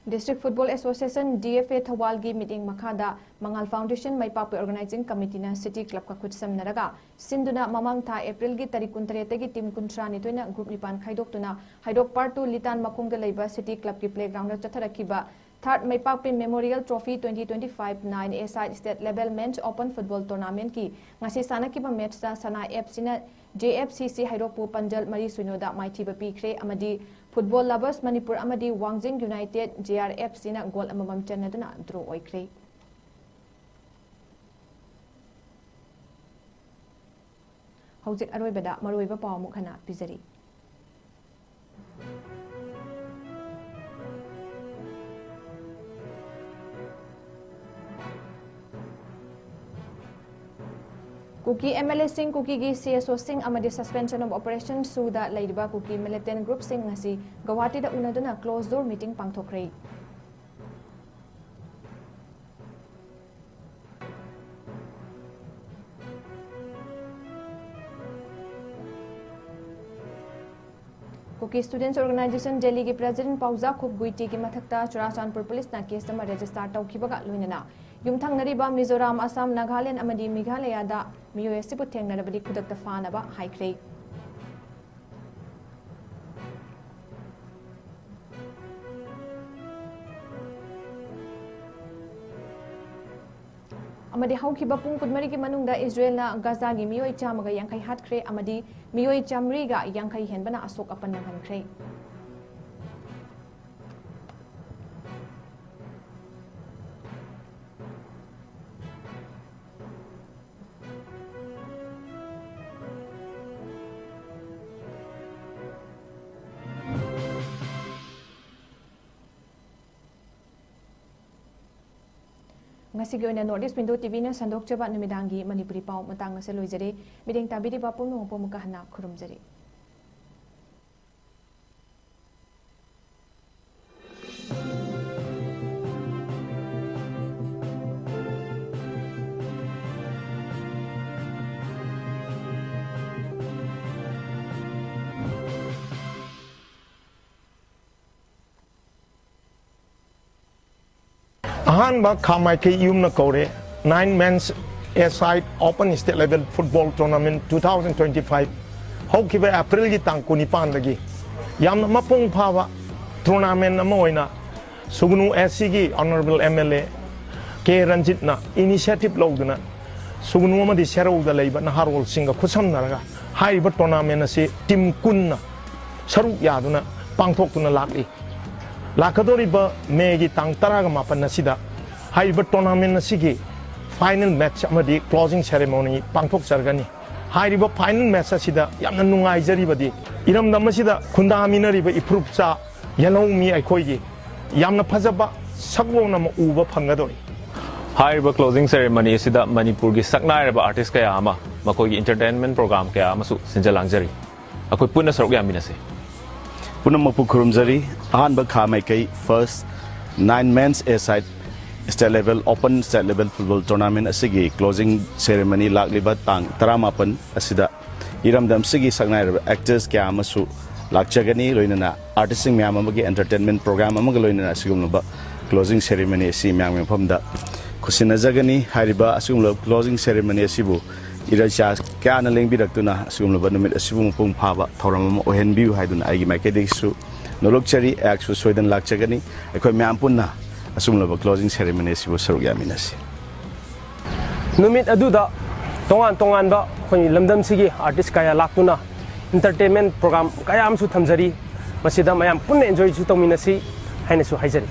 District Football Association, DFA, ꯊꯧꯕꯥꯜꯒꯤ ꯃꯤꯠꯌꯦꯡ ꯃꯈꯥꯗ ꯃꯉꯥꯜ Foundation ꯃꯥꯏꯄꯥꯛꯄ Organizing Committee ꯅ City Club ꯀ ꯈꯨꯠꯁꯝꯅꯔꯒ ꯁꯤꯟꯗꯨꯅ ꯃꯃꯥꯡ ꯊꯥ April ꯒꯤ ꯇꯥꯔꯤꯛ ꯀꯨꯟꯇꯔꯦꯠꯇꯒꯤ team ꯀꯨꯟꯊ꯭ꯔꯥꯅꯤꯊꯣꯏꯅ group ꯅꯤꯄꯥꯟ ꯈꯥꯏꯗꯣꯛꯇꯨꯅ ꯍꯩꯔꯣꯛ Part two ꯂꯤꯇꯥꯟ ꯃꯈꯣꯡꯗ ꯂꯩꯕ City Club ꯀꯤ playground the ꯆꯠꯊꯔꯛꯈꯤꯕ Third ꯃꯥꯏꯄꯥꯛꯄꯤ Memorial Trophy twenty twenty five nine A side state level men's open football tournament ꯀꯤ ꯉꯁꯤ ꯁꯥꯟꯅꯈꯤꯕ match ꯇ ꯁꯅꯥ FC ꯅ JFCC ꯍꯩꯔꯣꯛꯄꯨ ꯄꯥꯟꯖꯜ ꯃꯔꯤ ꯁꯤꯅꯣ ꯗ ꯃꯥꯏꯊꯤꯕ ꯄꯤꯈ꯭ꯔꯦ ꯑꯃꯗꯤ Football Lovers ꯃꯅꯤꯄꯨꯔ ꯑꯃꯗꯤ ꯋꯥꯡꯖꯤꯡ United JRFC ꯅ goal ꯑꯃꯃꯝ ꯆꯟꯅꯗꯨꯅ draw ꯑꯣꯏꯈ꯭ꯔꯦ꯫ ꯍꯧꯖꯤꯛ ꯑꯔꯣꯏꯕꯗ ꯃꯔꯨꯑꯣꯏꯕ ꯄꯥꯎ ꯑꯃꯨꯛ ꯍꯟꯅ ꯄꯤꯖꯔꯤ꯫ ꯀꯨꯀꯤ MLA ꯁꯤꯡ, ꯀꯨꯀꯤꯒꯤ CSO ꯁꯤꯡ ꯑꯃꯗꯤ Suspension of Operation ꯁꯨꯗ ꯂꯩꯔꯤꯕ ꯀꯨꯀꯤ militant group ꯁꯤꯡ ꯉꯁꯤ ꯒꯧꯍꯥꯇꯤꯗ ꯎꯅꯗꯨꯅ closed door meeting ꯄꯥꯡꯊꯣꯛꯈ꯭ꯔꯦ꯫ ꯀꯨꯀꯤ ꯁ꯭ꯇꯨꯗꯦꯟꯠꯁ ꯑꯣꯔꯒꯅꯥꯏꯖꯦꯁꯟ ꯗꯦꯜꯂꯤꯒꯤ ꯄ꯭ꯔꯦꯁꯤꯗꯦꯟꯠ ꯄꯥꯎꯖꯥ ꯈꯨꯞ ꯒꯨꯏꯇꯤꯒꯤ ꯃꯊꯛꯇ ꯆꯨꯔꯥꯆꯥꯟꯄꯨꯔ ꯄꯨꯂꯤꯁꯅ ꯀꯦꯁ ꯑꯃ ꯔꯦꯖꯤꯁꯇꯥꯔ ꯇꯧꯈꯤꯕꯒ ꯂꯣꯏꯅꯅ ꯌꯨꯝꯊꯪꯅꯔꯤꯕ ꯃꯤꯖꯣꯔꯥꯝ, ꯑꯁꯥꯝ, ꯅꯥꯒꯥꯂꯦꯟꯗ ꯑꯃꯗꯤ ꯃꯦꯘꯥꯂꯌꯥꯗ ꯃꯤꯑꯣꯏ ꯑꯁꯤꯕꯨ ꯊꯦꯡꯅꯔꯕꯗꯤ ꯈꯨꯗꯛꯇ ꯐꯥꯅꯕ ꯍꯥꯏꯈ꯭ꯔꯦ꯫ ꯑꯃꯗꯤ ꯍꯧꯈꯤꯕ ꯄꯨꯡ ꯀꯨꯟꯃꯔꯤꯒꯤ ꯃꯅꯨꯡꯗ ꯏꯖꯔꯦꯜꯅ ꯒꯥꯖꯥꯒꯤ ꯃꯤꯑꯣꯏ ꯆꯥꯝꯃꯒ ꯌꯥꯡꯈꯩ ꯍꯥꯠꯈ꯭ꯔꯦ ꯑꯃꯗꯤ ꯃꯤꯑꯣꯏ ꯆꯥꯃꯔꯤꯒ ꯌꯥꯡꯈꯩ ꯍꯦꯟꯕꯅ ꯑꯁꯣꯛ ꯑꯄꯟ ꯅꯪꯍꯟꯈ꯭ꯔꯦ꯫ ꯉꯁꯤꯒꯤ ꯑꯣꯏꯅ North East Window ꯇꯤꯚꯤꯅ ꯁꯟꯗꯣꯛꯆꯕ ꯅꯨꯃꯤꯗꯥꯡꯒꯤ ꯃꯅꯤꯄꯨꯔꯤ ꯄꯥꯎ ꯃꯇꯥꯡ ꯑꯁꯤꯗ ꯂꯣꯏꯖꯔꯦ꯫ ꯃꯤꯠꯌꯦꯡ ꯇꯥꯕꯤꯔꯤꯕ ꯄꯨꯝꯅꯃꯛꯄꯨ ꯑꯃꯨꯛꯀ ꯍꯟꯅ ꯈꯨꯔꯨꯝꯖꯔꯤ꯫ ꯑꯍꯥꯟꯕ ꯈꯥ ꯃꯥꯏꯀꯩ ꯌꯨꯝꯅ ꯀꯧꯔꯦ Nine Men's A-side Open State Level Football Tournament two thousand twenty-five ꯍꯧꯈꯤꯕ ꯑꯦꯄ꯭ꯔꯤꯜꯒꯤ ꯇꯥꯡ ꯀꯨꯟꯅꯤꯄꯥꯟꯗꯒꯤ ꯌꯥꯝꯅ ꯃꯄꯨꯡ ꯐꯥꯕ tournament ꯑꯃ ꯑꯣꯏꯅ ꯁꯨꯒꯅꯨ ꯑꯦꯁ ꯁꯤꯒꯤ Honourable M L A K ꯔꯟꯖꯤꯠꯅ initiative ꯂꯧꯗꯨꯅ ꯁꯨꯒꯅꯨ ꯑꯃꯗꯤ ꯁꯦꯔꯧꯗ ꯂꯩꯕ ꯅꯍꯥꯔꯣꯜꯁꯤꯡꯒ ꯈꯨꯠꯁꯝꯅꯔꯒ ꯍꯥꯏꯔꯤꯕ tournament ꯑꯁꯤ team ꯀꯨꯟꯅ ꯁꯔꯨꯛ ꯌꯥꯗꯨꯅ ꯄꯥꯡꯊꯣꯛꯇꯨꯅ ꯂꯥꯛꯂꯤ꯫ ꯂꯥꯛꯀꯗꯧꯔꯤꯕ ꯃꯦꯒꯤ ꯇꯥꯡ ꯇꯔꯥꯒ ꯃꯥꯄꯟ ꯑꯁꯤꯗ ꯍꯥꯏꯔꯤꯕ tournament ꯑꯁꯤꯒꯤ final match ꯑꯃꯗꯤ closing ceremony ꯄꯥꯡꯊꯣꯛꯆꯔꯒꯅꯤ꯫ ꯍꯥꯏꯔꯤꯕ final match ꯑꯁꯤꯗ ꯌꯥꯝꯅ ꯅꯨꯡꯉꯥꯏꯖꯔꯤꯕꯗꯤ ꯏꯔꯝꯗꯝ ꯑꯁꯤꯗ ꯈꯨꯟꯗꯥꯃꯤꯟꯅꯔꯤꯕ ꯏꯐꯨꯔꯨꯞꯆꯥ ꯌꯦꯜꯍꯧꯃꯤ ꯑꯩꯈꯣꯏꯒꯤ ꯌꯥꯝꯅ ꯐꯖꯕ ꯁꯛꯂꯣꯟ ꯑꯃ ꯎꯕ ꯐꯪꯒꯗꯧꯔꯤ꯫ ꯍꯥꯏꯔꯤꯕ closing ceremony ꯑꯁꯤꯗ ꯃꯅꯤꯄꯨꯔꯒꯤ ꯁꯛꯅꯥꯏꯔꯕ artist ꯀꯌꯥ ꯑꯃ, ꯃꯈꯣꯏꯒꯤ entertainment program ꯀꯌꯥ ꯑꯃꯁꯨ ꯁꯤꯟꯖ ꯂꯥꯡꯖꯔꯤ꯫ ꯑꯩꯈꯣꯏ ꯄꯨꯟꯅ ꯁꯔꯨꯛ ꯌꯥꯃꯤꯟꯅꯁꯤ꯫ ꯄꯨꯝꯅꯃꯛꯄꯨ ꯈꯨꯔꯨꯝꯖꯔꯤ꯫ ꯑꯍꯥꯟꯕ ꯈꯥ ꯃꯥꯏꯀꯩ first Nine Men's A-side State Level Open State Level Football Tournament ꯑꯁꯤꯒꯤ closing ceremony ꯂꯥꯛꯂꯤꯕ ꯇꯥꯡ ꯇꯔꯥꯃꯥꯄꯟ ꯑꯁꯤꯗ ꯏꯔꯝꯗꯝꯁꯤꯒꯤ ꯁꯛꯅꯥꯏꯔꯕ actors ꯀꯌꯥ ꯑꯃꯁꯨ ꯂꯥꯛꯆꯒꯅꯤ꯫ ꯂꯣꯏꯅꯅ ꯑꯥꯔꯇꯤꯁꯁꯤꯡ ꯃꯌꯥꯝ ꯑꯃꯒꯤ ꯑꯦꯟꯇꯔꯇꯦꯟꯃꯦꯟ ꯄ꯭ꯔꯣꯒ꯭ꯔꯥꯝ ꯑꯃꯒ ꯂꯣꯏꯅꯅ ꯑꯁꯤꯒꯨꯝꯂꯕ ꯀ꯭ꯂꯣꯖꯤꯡ ꯁꯦꯔꯦꯃꯅꯤ ꯑꯁꯤ ꯃꯌꯥꯝꯒꯤ ꯃꯐꯝꯗ ꯈꯨꯠꯁꯤꯟꯅꯖꯒꯅꯤ꯫ ꯍꯥꯏꯔꯤꯕ ꯑꯁꯤꯒꯨꯝꯂꯕ ꯀ꯭ꯂꯣꯖꯤꯡ ꯁꯦꯔꯦꯃꯅꯤ ꯑꯁꯤꯕꯨ ꯏꯔꯩꯆꯥ ꯀꯌꯥꯅ ꯂꯦꯡꯕꯤꯔꯛꯇꯨꯅ ꯑꯁꯤꯒꯨꯝꯂꯕ ꯅꯨꯃꯤꯠ ꯑꯁꯤꯕꯨ ꯃꯄꯨꯡ ꯐꯥꯕ ꯊꯧꯔꯝ ꯑꯃ ꯑꯣꯏꯍꯟꯕꯤꯌꯨ ꯍꯥꯏꯗꯨꯅ ꯑꯩꯒꯤ ꯃꯥꯏꯀꯩꯗꯒꯤꯁꯨ ꯅꯣꯂꯨꯛꯆꯔꯤ꯫ ꯑꯩꯍꯥꯛꯁꯨ ꯁꯣꯏꯗꯅ ꯂꯥꯛꯆꯒꯅꯤ꯫ ꯑꯩꯈꯣꯏ ꯃꯌꯥꯝ ꯄꯨꯟꯅ ꯑꯁꯤꯒꯨꯝꯂꯕ ꯀ꯭ꯂꯣꯖꯤꯡ ꯁꯦꯔꯦꯃꯅꯤ ꯑꯁꯤꯕꯨ ꯁꯔꯨꯛ ꯌꯥꯃꯤꯟꯅꯁꯤ꯫ ꯅꯨꯃꯤꯠ ꯑꯗꯨꯗ ꯇꯣꯉꯥꯟ ꯇꯣꯉꯥꯟꯕ ꯑꯩꯈꯣꯏ ꯂꯝꯗꯝꯁꯤꯒꯤ ꯑꯥꯔꯇꯤꯁ ꯀꯌꯥ ꯂꯥꯛꯇꯨꯅ ꯏꯟꯇꯔꯇꯦꯟꯃꯦꯟ ꯄ꯭ꯔꯣꯒ꯭ꯔꯥꯝ ꯀꯌꯥ ꯑꯃꯁꯨ ꯊꯝꯖꯔꯤ꯫ ꯃꯁꯤꯗ ꯃꯌꯥꯝ ꯄꯨꯟꯅ ꯑꯦꯟꯖꯣꯏꯁꯨ ꯇꯧꯃꯤꯟꯅꯁꯤ ꯍꯥꯏꯅꯁꯨ ꯍꯥꯏꯖꯔꯤ꯫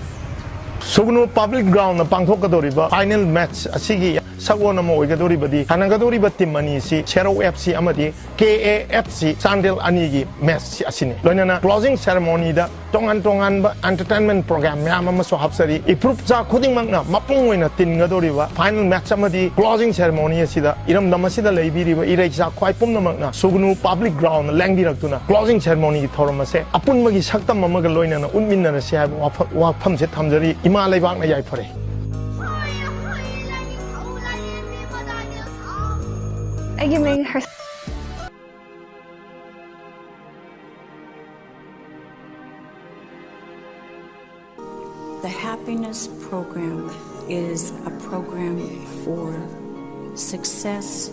ꯁꯨꯒꯅꯨ ꯄꯕ꯭ꯂꯤꯛ ꯒ꯭ꯔꯥꯎꯟꯗ ꯄꯥꯡꯊꯣꯛꯀꯗꯧꯔꯤꯕ ꯐꯥꯏꯅꯦꯜ ꯃꯦꯠꯆ ꯑꯁꯤꯒꯤ ꯁꯛꯑꯣꯟ ꯑꯃ ꯑꯣꯏꯒꯗꯧꯔꯤꯕꯗꯤ ꯁꯥꯟꯅꯒꯗꯧꯔꯤꯕ ꯇꯤꯝ ꯑꯅꯤꯁꯤ ꯁꯦꯔꯧ ꯑꯦꯐ ꯁꯤ ꯑꯃꯗꯤ K A F C Chandel ꯑꯅꯤꯒꯤ ꯃꯦꯠꯆ ꯑꯁꯤꯅꯤ꯫ ꯂꯣꯏꯅꯅ ꯀ꯭ꯂꯣꯖꯤꯡ ꯁꯦꯔꯦꯃꯣꯅꯤꯗ ꯇꯣꯉꯥꯟ ꯇꯣꯉꯥꯟꯕ ꯑꯦꯟꯇꯔꯇꯦꯟꯃꯦꯟ ꯄ꯭ꯔꯣꯒ꯭ꯔꯥꯝ ꯃꯌꯥꯝ ꯑꯃꯁꯨ ꯍꯥꯞꯆꯔꯤ꯫ ꯏꯄ꯭ꯔꯨꯞ ꯆꯥ ꯈꯨꯗꯤꯡꯃꯛꯅ ꯃꯄꯨꯡ ꯑꯣꯏꯅ ꯇꯤꯟꯒꯗꯧꯔꯤꯕ ꯐꯥꯏꯅꯦꯜ ꯃꯦꯠꯆ ꯑꯃꯗꯤ ꯀ꯭ꯂꯣꯖꯤꯡ ꯁꯦꯔꯦꯃꯣꯅꯤ ꯑꯁꯤꯗ ꯏꯔꯝꯗꯝ ꯑꯁꯤꯗ ꯂꯩꯕꯤꯔꯤꯕ ꯏꯔꯩꯆꯥ ꯈ꯭ꯋꯥꯏ ꯄꯨꯝꯅꯃꯛꯅ ꯁꯨꯒꯅꯨ ꯄꯕ꯭ꯂꯤꯛ ꯒ꯭ꯔꯥꯎꯟꯗ ꯂꯦꯡꯕꯤꯔꯛꯇꯨꯅ ꯀ꯭ꯂꯣꯖꯤꯡ ꯁꯦꯔꯦꯃꯣꯅꯤꯒꯤ ꯊꯧꯔꯝ ꯑꯁꯦ ꯑꯄꯨꯟꯕꯒꯤ ꯁꯛꯇꯝ ꯑꯃꯒ ꯂꯣꯏꯅꯅ ꯎꯠꯃꯤꯟꯅꯔꯁꯤ ꯍꯥꯏꯕ ꯋꯥꯐ-, ꯋꯥꯐꯝꯁꯦ ꯊꯝꯖꯔꯤ꯫ ꯏꯃꯥ ꯂꯩꯕꯥꯛꯅ ꯌꯥꯏꯐꯔꯦ꯫ ꯑꯩꯒꯤ ꯃꯤꯡ ꯍꯔ- The Happiness Program is a program for success,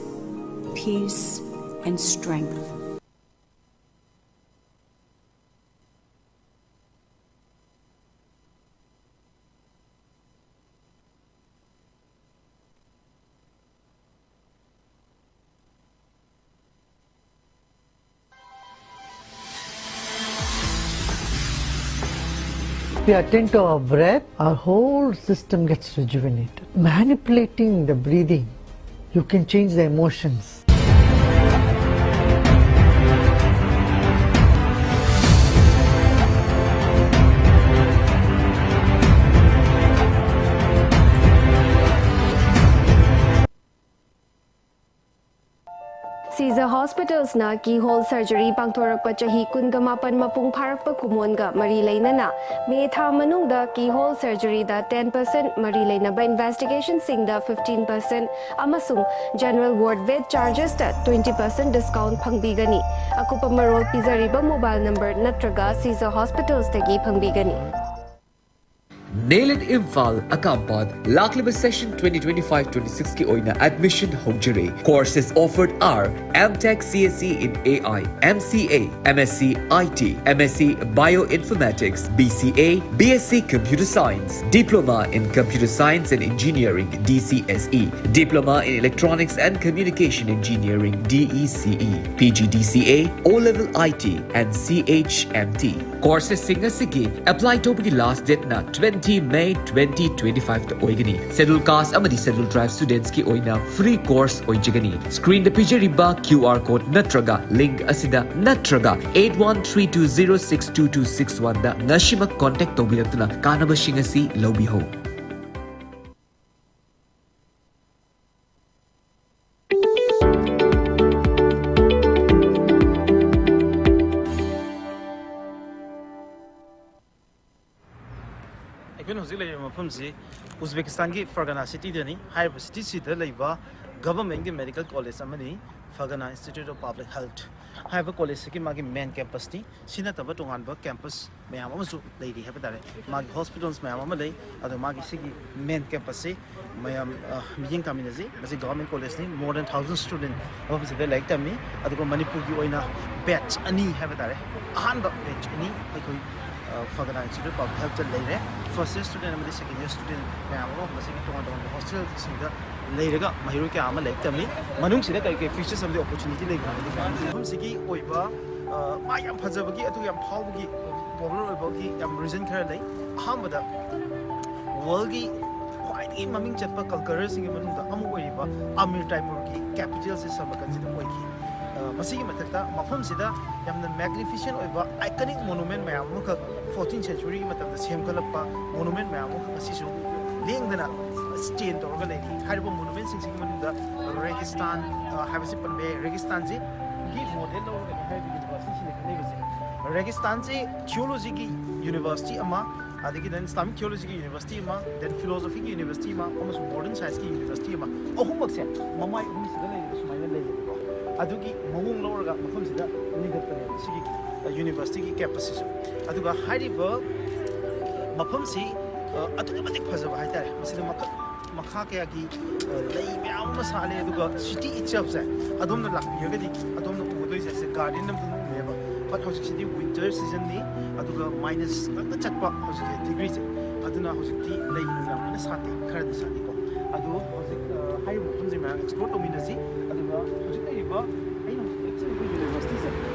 peace, and strength. If we attend to our breath, our whole system gets rejuvenated. Manipulating the breathing, you can change the emotions. Shija Hospitals ꯅ keyhole surgery ꯄꯥꯡꯊꯣꯔꯛꯄ ꯆꯍꯤ ꯀꯨꯟꯒ ꯃꯥꯄꯟ ꯃꯄꯨꯡ ꯐꯥꯔꯛꯄ ꯀꯨꯝꯑꯣꯟꯒ ꯃꯔꯤ ꯂꯩꯅꯅ ꯃꯦ ꯊꯥ ꯃꯅꯨꯡꯗ keyhole surgery ꯗ ten percent ꯃꯔꯤ ꯂꯩꯅꯕ investigation ꯁꯤꯡꯗ fifteen percent ꯑꯃꯁꯨꯡ general ward bed charges ꯇ twenty percent discount ꯐꯪꯕꯤꯒꯅꯤ꯫ ꯑꯀꯨꯞꯄ ꯃꯔꯣꯜ ꯄꯤꯖꯔꯤꯕ mobile number ꯅꯠꯇ꯭ꯔꯒ Caesar Hospitals ꯗꯒꯤ ꯐꯪꯕꯤꯒꯅꯤ꯫ Nail It Imphal, Akampat, ꯂꯥꯛꯂꯤꯕ session twenty twenty-five twenty-six ꯀꯤ ꯑꯣꯏꯅ admission ꯍꯧꯖꯔꯦ꯫ Courses offered are M Tech C S E in A I, M C A, M S C I T, M S C Bioinformatics, B C A, B S C Computer Science, Diploma in Computer Science and Engineering, D C S E, Diploma in Electronics and Communication Engineering, D E C E, P G D C A, O-Level I T and C H M T. Courses ꯁꯤꯡ ꯑꯁꯤꯒꯤ apply ꯇꯧꯕꯒꯤ last date ꯅ twenty May twenty twenty-five ꯇ ꯑꯣꯏꯒꯅꯤ꯫ Schedule Caste ꯑꯃꯗꯤ Schedule Tribe students ꯀꯤ ꯑꯣꯏꯅ free course ꯑꯣꯏꯖꯒꯅꯤ꯫ Screen ꯗ ꯄꯤꯖꯔꯤꯕ Q R code ꯅꯠꯇ꯭ꯔꯒ link ꯑꯁꯤꯗ ꯅꯠꯇ꯭ꯔꯒ eight one three two zero six two two six one ꯗ ꯉꯁꯤꯃꯛ contact ꯇꯧꯕꯤꯔꯛꯇꯨꯅ ꯀꯥꯟꯅꯕꯁꯤꯡ ꯑꯁꯤ ꯂꯧꯕꯤꯍꯧ꯫ ꯑꯩꯈꯣꯏꯅ ꯍꯧꯖꯤꯛ ꯂꯩꯔꯤꯕ ꯃꯐꯝꯁꯤ ꯎꯖꯕꯦꯀꯤꯁꯇꯥꯟꯒꯤ ꯐꯔꯒꯅꯥ ꯁꯤꯇꯤꯗꯅꯤ꯫ ꯍꯥꯏꯔꯤꯕ ꯁꯤꯇꯤꯁꯤꯗ ꯂꯩꯕ ꯒꯚꯔꯟꯃꯦꯟꯠꯀꯤ ꯃꯦꯗꯤꯀꯦꯜ ꯀꯣꯂꯦꯖ ꯑꯃꯅꯤ, ꯐꯔꯒꯅꯥ ꯏꯟꯁꯇꯤꯇ꯭ꯌꯨꯠ ꯑꯣꯐ ꯄꯕ꯭ꯂꯤꯛ ꯍꯦꯜꯊ ꯍꯥꯏꯕ ꯀꯣꯂꯦꯖꯁꯤꯒꯤ ꯃꯥꯒꯤ ꯃꯦꯟ ꯀꯦꯝꯄꯁꯅꯤ꯫ ꯁꯤ ꯅꯠꯇꯕ ꯇꯣꯉꯥꯟꯕ ꯀꯦꯝꯄꯁ ꯃꯌꯥꯝ ꯑꯃꯁꯨ ꯂꯩꯔꯤ ꯍꯥꯏꯕ ꯇꯥꯔꯦ꯫ ꯃꯥꯒꯤ ꯍꯣꯁꯄꯤꯇꯥꯜꯁ ꯃꯌꯥꯝ ꯑꯃ ꯂꯩ꯫ ꯑꯗꯣ ꯃꯥꯒꯤ ꯁꯤꯒꯤ ꯃꯦꯟ ꯀꯦꯝꯄꯁꯁꯤ ꯃꯌꯥꯝ, ꯑ, ꯃꯤꯠꯌꯦꯡ ꯇꯥꯃꯤꯟꯅꯁꯤ꯫ ꯃꯁꯤ government ꯀꯣꯂꯦꯖꯅꯤ꯫ More than thousand student ꯃꯐꯝꯁꯤꯗ ꯂꯥꯏꯔꯤꯛ ꯇꯝꯃꯤ꯫ ꯑꯗꯨꯒ ꯃꯅꯤꯄꯨꯔꯒꯤ ꯑꯣꯏꯅ ꯕꯦꯠꯆ ꯑꯅꯤ ꯍꯥꯏꯕ ꯇꯥꯔꯦ, ꯑꯍꯥꯟꯕ ꯕꯦꯠꯆ ꯑꯅꯤ ꯑꯩꯈꯣꯏ, ꯑ, ꯐꯔꯒꯅꯥ ꯏꯟꯁꯇꯤꯇ꯭ꯌꯨꯠ ꯑꯣꯐ ꯄꯕ꯭ꯂꯤꯛ ꯍꯦꯜꯊꯇ ꯂꯩꯔꯦ꯫ ꯐꯥꯔꯁꯠ ꯏꯌꯔ ꯁ꯭ꯇꯨꯗꯦꯟꯠ ꯑꯃꯗꯤ ꯁꯦꯀꯦꯟꯗ ꯏꯌꯔ ꯁ꯭ꯇꯨꯗꯦꯟꯠ ꯃꯌꯥꯝ ꯑꯃ ꯃꯁꯤꯒꯤ ꯇꯣꯉꯥꯟ ꯇꯣꯉꯥꯟꯕ ꯍꯣꯁꯇꯦꯜꯁꯤꯡꯗ ꯂꯩꯔꯒ ꯃꯍꯩꯔꯣꯏ ꯀꯌꯥ ꯑꯃ ꯂꯥꯏꯔꯤꯛ ꯇꯝꯃꯤ꯫ ꯃꯅꯨꯡꯁꯤꯗ ꯀꯔꯤ ꯀꯔꯤ ꯐꯤꯆꯔꯁ ꯑꯃꯗꯤ ꯑꯣꯄꯣꯔꯆꯨꯅꯤꯇꯤ ꯂꯩꯕꯅ ꯍꯥꯏꯕꯗꯤ ꯃꯐꯝꯁꯤꯒꯤ ꯑꯣꯏꯕ, ꯑ, ꯃꯥ ꯌꯥꯝ ꯐꯖꯕꯒꯤ, ꯑꯗꯨꯒ ꯌꯥꯝ ꯐꯥꯎꯕꯒꯤ, ꯄꯣꯄꯨꯂꯔ ꯑꯣꯏꯕꯒꯤ ꯌꯥꯝ ꯔꯤꯖꯟ ꯈꯔ ꯂꯩ꯫ ꯑꯍꯥꯟꯕꯗ, ꯋꯥꯔꯜꯒꯤ ꯈ꯭ꯋꯥꯏꯗꯒꯤ ꯃꯃꯤꯡ ꯆꯠꯄ ꯀꯜꯀꯔꯔꯁꯤꯡꯒꯤ ꯃꯅꯨꯡꯗ ꯑꯃ ꯑꯣꯏꯔꯤꯕ ꯑꯃꯤꯔ ꯇꯥꯏꯃꯨꯔꯒꯤ ꯀꯦꯄꯤꯇꯦꯜꯁꯤ ꯁꯃꯔꯀꯟꯁꯤꯗ ꯑꯣꯏꯈꯤ꯫ ꯑ, ꯃꯁꯤꯒꯤ ꯃꯊꯛꯇ ꯃꯐꯝꯁꯤꯗ ꯌꯥꯝꯅ ꯃꯦꯒꯅꯤꯐꯤꯁꯦꯟ ꯑꯣꯏꯕ ꯑꯥꯏꯀꯅꯤꯛ ꯃꯣꯅꯨꯃꯦꯟ ꯃꯌꯥꯝ ꯑꯃꯈꯛ, ꯐꯣꯔꯇꯤꯟ ꯁꯦꯟꯆꯨꯔꯤꯒꯤ ꯃꯇꯝꯗ ꯁꯦꯝꯒꯠꯂꯛꯄ ꯃꯣꯅꯨꯃꯦꯟ ꯃꯌꯥꯝ ꯑꯃꯈꯛ ꯉꯁꯤꯁꯨ ꯂꯦꯡꯗꯅ ꯁ꯭ꯇꯦꯟ ꯇꯧꯔꯒ ꯂꯩꯔꯤ꯫ ꯍꯥꯏꯔꯤꯕ ꯃꯣꯅꯨꯃꯦꯟꯁꯤꯡꯁꯤꯒꯤ ꯃꯅꯨꯡꯗ ꯔꯦꯒꯤꯁꯇꯥꯟ, ꯑ, ꯍꯥꯏꯕꯁꯤ ꯄꯟꯕ ꯌꯥꯏ꯫ ꯔꯦꯒꯤꯁꯇꯥꯟꯁꯤꯒꯤ ꯃꯣꯗꯦꯜ ꯂꯧꯔꯒꯅꯤ ꯍꯥꯏꯔꯤꯕ ꯌꯨꯅꯤꯚꯔꯁꯤꯇꯤꯁꯤꯅ ꯈꯟꯅꯔꯤꯕꯁꯦ꯫ ꯔꯦꯒꯤꯁꯇꯥꯟꯁꯤ ꯊꯤꯑꯣꯂꯣꯖꯤꯒꯤ ꯌꯨꯅꯤꯚꯔꯁꯤꯇꯤ ꯑꯃ, ꯑꯗꯒꯤ then ꯏꯁꯂꯥꯃꯤꯛ ꯊꯤꯑꯣꯂꯣꯖꯤꯒꯤ ꯌꯨꯅꯤꯚꯔꯁꯤꯇꯤ ꯑꯃ, then ꯐꯤꯂꯣꯁꯣꯐꯤꯒꯤ ꯌꯨꯅꯤꯚꯔꯁꯤꯇꯤ ꯑꯃ, ꯑꯃꯁꯨꯡ ꯃꯣꯗꯔꯟ ꯁꯥꯏꯟꯁꯀꯤ ꯌꯨꯅꯤꯚꯔꯁꯤꯇꯤ ꯑꯃ, ꯑꯍꯨꯝꯃꯛꯁꯦ ꯃꯃꯥꯏ ꯑꯍꯨꯝꯁꯤꯗ ꯂꯩꯔꯒ ꯁꯨꯃꯥꯏꯅ ꯂꯩꯌꯦꯕꯀꯣ꯫ ꯑꯗꯨꯒꯤ ꯃꯑꯣꯡ ꯂꯧꯔꯒ ꯃꯐꯝꯁꯤꯗ ꯂꯤꯡꯈꯠꯄꯅꯦꯕ ꯁꯤꯒꯤ, ꯑ, ꯌꯨꯅꯤꯚꯔꯁꯤꯇꯤꯒꯤ ꯀꯦꯝꯄꯁꯁꯤꯁꯨ꯫ ꯑꯗꯨꯒ ꯍꯥꯏꯔꯤꯕ ꯃꯐꯝꯁꯤ, ꯑ, ꯑꯗꯨꯛꯀꯤ ꯃꯇꯤꯛ ꯐꯖꯕ ꯍꯥꯏꯇꯥꯔꯦ꯫ ꯃꯁꯤꯗ ꯃꯈꯜ ꯃꯈꯥ ꯀꯌꯥꯒꯤ, ꯑ, ꯂꯩ ꯃꯌꯥꯝ ꯑꯃ ꯁꯥꯠꯂꯦ꯫ ꯑꯗꯨꯒ ꯁꯤꯇꯤ ꯏꯠꯁꯦꯜꯐꯁꯦ ꯑꯗꯣꯝꯅ ꯂꯥꯛꯄꯤꯔꯒꯗꯤ ꯑꯗꯣꯝꯅ ꯎꯒꯗꯣꯏꯁꯦ ꯁꯦ ꯒꯥꯔꯗꯦꯟ ꯑꯃꯗꯤ ꯎꯅꯦꯕ꯫ But ꯍꯧꯖꯤꯛꯁꯤꯗꯤ ꯋꯤꯟꯇꯔ ꯁꯤꯖꯟꯅꯤ, ꯑꯗꯨꯒ ꯃꯥꯏꯅꯁ ꯉꯥꯛꯇ ꯆꯠꯄ ꯍꯧꯖꯤꯛꯁꯦ ꯗꯤꯒ꯭ꯔꯤꯁꯦ꯫ ꯑꯗꯨꯅ ꯍꯧꯖꯤꯛꯇꯤ ꯂꯩ ꯌꯥꯝꯅ ꯁꯥꯠꯇꯦ, ꯈꯔꯗꯤ ꯁꯥꯠꯂꯤꯀꯣ꯫ ꯑꯗꯨ ꯍꯧꯖꯤꯛ, ꯑ, ꯍꯥꯏꯔꯤꯕ ꯃꯐꯝꯁꯦ ꯃꯌꯥꯝ ꯑꯦꯛꯁꯄ꯭ꯂꯣꯔ ꯇꯧꯃꯤꯟꯅꯁꯤ꯫ ꯑꯗꯨꯒ ꯍꯧꯖꯤꯛ ꯂꯩꯔꯤꯕ, ꯑꯩꯅ ꯍꯧꯖꯤꯛ ꯆꯠꯆꯔꯤꯕ ꯌꯨꯅꯤꯚꯔꯁꯤꯇꯤꯁꯦ,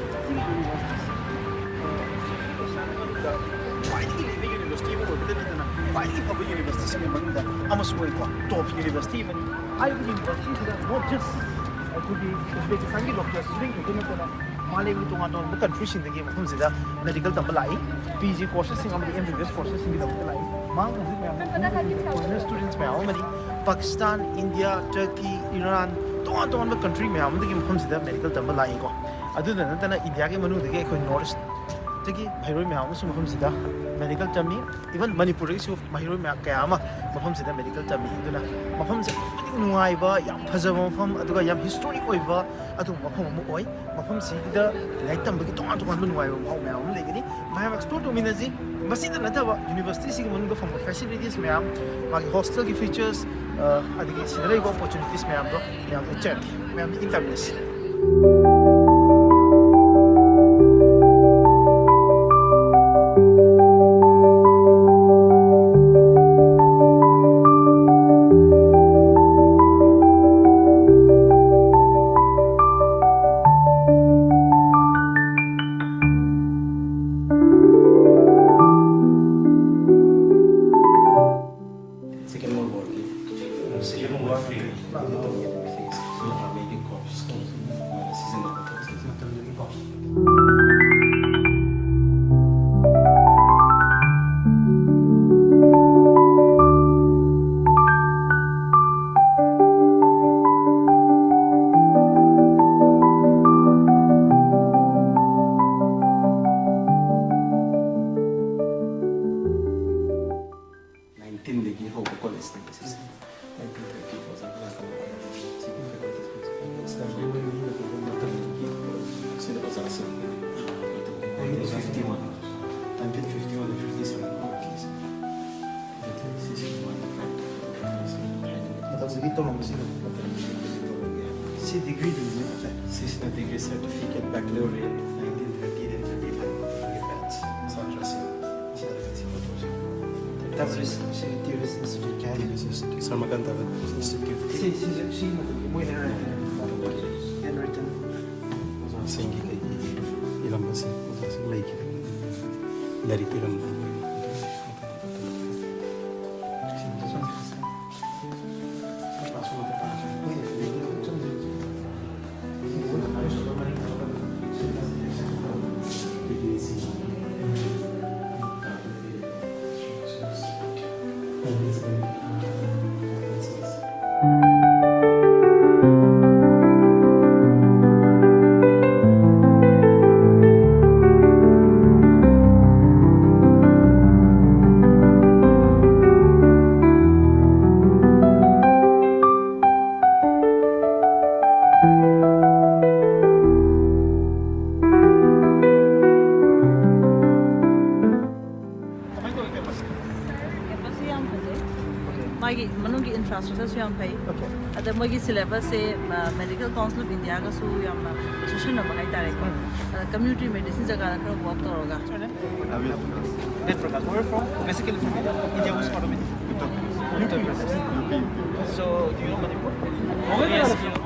ꯁꯤꯒꯤ ꯌꯨꯅꯤꯚꯔꯁꯤꯇꯤꯁꯦ, ꯑ, ꯑꯦꯁꯤꯌꯥꯒꯤ ꯃꯅꯨꯡꯗ ꯈ꯭ꯋꯥꯏꯗꯒꯤ ꯂꯤꯡꯕ ꯌꯨꯅꯤꯚꯔꯁꯤꯇꯤ ꯑꯃ ꯑꯣꯏꯕꯇ ꯅꯠꯇꯅ ꯈ꯭ꯋꯥꯏꯗꯒꯤ ꯐꯕ ꯌꯨꯅꯤꯚꯔꯁꯤꯇꯤꯁꯤꯡꯒꯤ ꯃꯅꯨꯡꯗ ꯑꯃꯁꯨ ꯑꯣꯏꯀꯣ, ꯇꯣꯞ ꯌꯨꯅꯤꯚꯔꯁꯤꯇꯤ ꯑꯃꯅꯤ꯫ ꯍꯥꯏꯔꯤꯕ ꯌꯨꯅꯤꯚꯔꯁꯤꯇꯤꯁꯤꯗ not just ꯑꯩꯈꯣꯏꯒꯤ ꯎꯖꯕꯦꯀꯤꯁꯇꯥꯟꯒꯤ ꯗꯣꯛꯇꯔꯁꯤꯡ ꯈꯛꯇ ꯅꯠꯇꯅ ꯃꯥꯂꯦꯝꯒꯤ ꯇꯣꯉꯥꯟ ꯇꯣꯉꯥꯟꯕ ꯀꯟꯇ꯭ꯔꯤꯁꯤꯡꯗꯒꯤ ꯃꯐꯝꯁꯤꯗ ꯃꯦꯗꯤꯀꯦꯜ ꯇꯝꯕ ꯂꯥꯛꯏ꯫ ꯄꯤ ꯖꯤ ꯀꯣꯔꯁꯦꯁꯁꯤꯡ ꯑꯃꯗꯤ ꯑꯦꯝ ꯕꯤ ꯕꯤ ꯑꯦꯁ ꯀꯣꯔꯁꯦꯁꯁꯤꯡꯒꯤꯗꯃꯛꯇ ꯂꯥꯛꯏ꯫ ꯃꯥꯡꯗ ꯍꯧꯖꯤꯛ ꯃꯌꯥꯝ ꯐꯣꯔꯦꯟ ꯁ꯭ꯇꯨꯗꯦꯟꯠꯁ ꯃꯌꯥꯝ ꯑꯃꯗꯤ ꯄꯥꯀꯤꯁꯇꯥꯟ, ꯏꯟꯗꯤꯌꯥ, ꯇꯔꯀꯤ, ꯏꯔꯥꯟ, ꯇꯣꯉꯥꯟ ꯇꯣꯉꯥꯟꯕ ꯀꯟꯇ꯭ꯔꯤ ꯃꯌꯥꯝ ꯑꯃꯗꯒꯤ ꯃꯐꯝꯁꯤꯗ ꯃꯦꯗꯤꯀꯦꯜ ꯇꯝꯕ ꯂꯥꯛꯏꯀꯣ꯫ ꯑꯗꯨꯗ ꯅꯠꯇꯅ ꯏꯟꯗꯤꯌꯥꯒꯤ ꯃꯅꯨꯡꯗꯒꯤ ꯑꯩꯈꯣꯏ ꯅꯣꯔꯠ ꯏꯁꯇꯒꯤ ꯃꯍꯩꯔꯣꯏ ꯃꯌꯥꯝ ꯑꯃꯁꯨ ꯃꯐꯝꯁꯤꯗ ꯃꯦꯗꯤꯀꯦꯜ ꯇꯝꯃꯤ꯫ Even ꯃꯅꯤꯄꯨꯔꯗꯒꯤꯁꯨ ꯃꯍꯩꯔꯣꯏ ꯃꯌꯥꯝ ꯀꯌꯥ ꯑꯃ ꯃꯐꯝꯁꯤꯗ ꯃꯦꯗꯤꯀꯦꯜ ꯇꯝꯃꯤ꯫ ꯑꯗꯨꯅ ꯃꯐꯝꯁꯦ ꯑꯗꯨꯛꯀꯤ ꯃꯇꯤꯛ ꯅꯨꯡꯉꯥꯏꯕ, ꯌꯥꯝ ꯐꯖꯕ ꯃꯐꯝ, ꯑꯗꯨꯒ ꯌꯥꯝ ꯍꯤꯁꯇꯣꯔꯤꯛ ꯑꯣꯏꯕ ꯑꯗꯨꯒꯨꯝꯕ ꯃꯐꯝ ꯑꯃ ꯑꯣꯏ꯫ ꯃꯐꯝꯁꯤꯗ ꯂꯥꯏꯔꯤꯛ ꯇꯝꯕꯒꯤ ꯇꯣꯉꯥꯟ ꯇꯣꯉꯥꯟꯕ ꯅꯨꯡꯉꯥꯏꯕ ꯃꯍꯥꯎ ꯃꯌꯥꯝ ꯑꯃ ꯂꯩꯒꯅꯤ꯫ ꯃꯌꯥꯝ ꯑꯦꯛꯁꯄ꯭ꯂꯣꯔ ꯇꯧꯃꯤꯟꯅꯁꯤ꯫ ꯃꯁꯤꯗ ꯅꯠꯇꯕ ꯌꯨꯅꯤꯚꯔꯁꯤꯇꯤꯁꯤꯒꯤ ꯃꯅꯨꯡꯗ ꯐꯪꯕ ꯐꯦꯁꯤꯂꯤꯇꯤꯁ ꯃꯌꯥꯝ, ꯃꯥꯒꯤ ꯍꯣꯁꯇꯦꯜꯒꯤ ꯐꯤꯆꯔꯁ, ꯑ, ꯑꯗꯒꯤ ꯁꯤꯗ ꯂꯩꯕ ꯑꯣꯄꯣꯔꯆꯨꯅꯤꯇꯤꯁ ꯃꯌꯥꯝꯗꯣ ꯃꯌꯥꯝꯗ ꯎꯠꯆꯔꯛꯀꯦ꯫ ꯃꯌꯥꯝꯗ ꯏꯪ ꯇꯝꯃꯤꯟꯅꯁꯤ꯫ Second World War ꯒꯤ, Second World War ꯒꯤ ꯃꯇꯝꯒꯤ ꯃꯤꯁꯤꯡꯁꯦ, ꯑꯩꯈꯣꯏ ꯑꯥꯔꯃꯤꯒꯤ ꯀꯣꯔꯞꯁꯀꯤ ꯑꯣꯏꯅ ꯁꯤꯖꯤꯟꯅꯕ꯫ ꯍꯧꯖꯤꯛꯀꯤ ꯇꯧꯔꯝꯕꯁꯤꯡꯗꯣ ꯁꯤ ꯗꯤꯒ꯭ꯔꯤꯗꯨꯅꯤꯅꯦ꯫ ꯁꯤꯁꯤꯅ ꯗꯤꯒ꯭ꯔꯤ ꯁꯥꯔꯇꯤꯐꯤꯀꯦꯠ ꯕꯦꯀꯂꯣꯔꯤꯌꯦꯠ ꯅꯥꯏꯟꯇꯤꯟ ꯊꯥꯔꯇꯤꯗ ꯊꯥꯔꯇꯤ ꯐꯥꯏꯚ ꯕꯦꯠꯁ ꯁꯥꯇ꯭ꯔꯁꯤꯡ꯫ ꯁꯤ ꯇꯦꯔꯤꯁ ꯏꯟꯁꯇꯤꯇ꯭ꯌꯨꯠꯀꯤ ꯍꯥꯏꯔꯤꯕ ꯁꯤ ꯏꯟꯁꯇꯤꯇ꯭ꯌꯨꯠ ꯁꯔꯃꯀꯟꯗ ꯏꯟꯁꯇꯤꯇ꯭ꯌꯨꯠ꯫ ꯁꯤ ꯁꯤꯁꯨ ꯁꯤ ꯃꯇꯝꯒꯤ ꯃꯣꯏꯅ ꯍꯦꯟ ꯔꯤꯇꯟ ꯑꯣꯖꯥꯁꯤꯡꯒꯤ ꯀꯩꯒꯤ ꯏꯔꯝꯕꯁꯤꯡ ꯑꯣꯖꯥꯁꯤꯡ ꯂꯩꯈꯤꯕ ꯂꯥꯏꯔꯤꯛ ꯏꯔꯝꯕ꯫ ꯀꯦꯝꯄꯁꯁꯤ ꯌꯥꯝ ꯐꯖꯩ꯫ ꯃꯥꯒꯤ ꯃꯅꯨꯡꯒꯤ ꯏꯟꯐ꯭ꯔꯥꯁ꯭ꯇ꯭ꯔꯛꯆꯔꯁꯨ ꯌꯥꯝ ꯐꯩ꯫ ꯑꯗ ꯃꯣꯏꯒꯤ ꯁꯤꯂꯦꯕꯁꯁꯦ, ꯑ, ꯃꯦꯗꯤꯀꯦꯜ ꯀꯥꯎꯟꯁꯤꯜ ꯑꯣꯐ ꯏꯟꯗꯤꯌꯥꯒꯁꯨ ꯌꯥꯝꯅ ꯆꯨꯁꯟꯅꯕ ꯍꯥꯏꯇꯥꯔꯦꯀꯣ꯫ ꯑꯗ ꯀꯝꯃ꯭ꯌꯨꯅꯤꯇꯤ ꯃꯦꯗꯤꯁꯤꯟ ꯖꯒꯥꯗ ꯈꯔ ꯋꯥꯛ ꯇꯧꯔꯒ꯫ Where from? Basically from India, which part of India? Uttar Pradesh. So, do you know Manipur? Yes.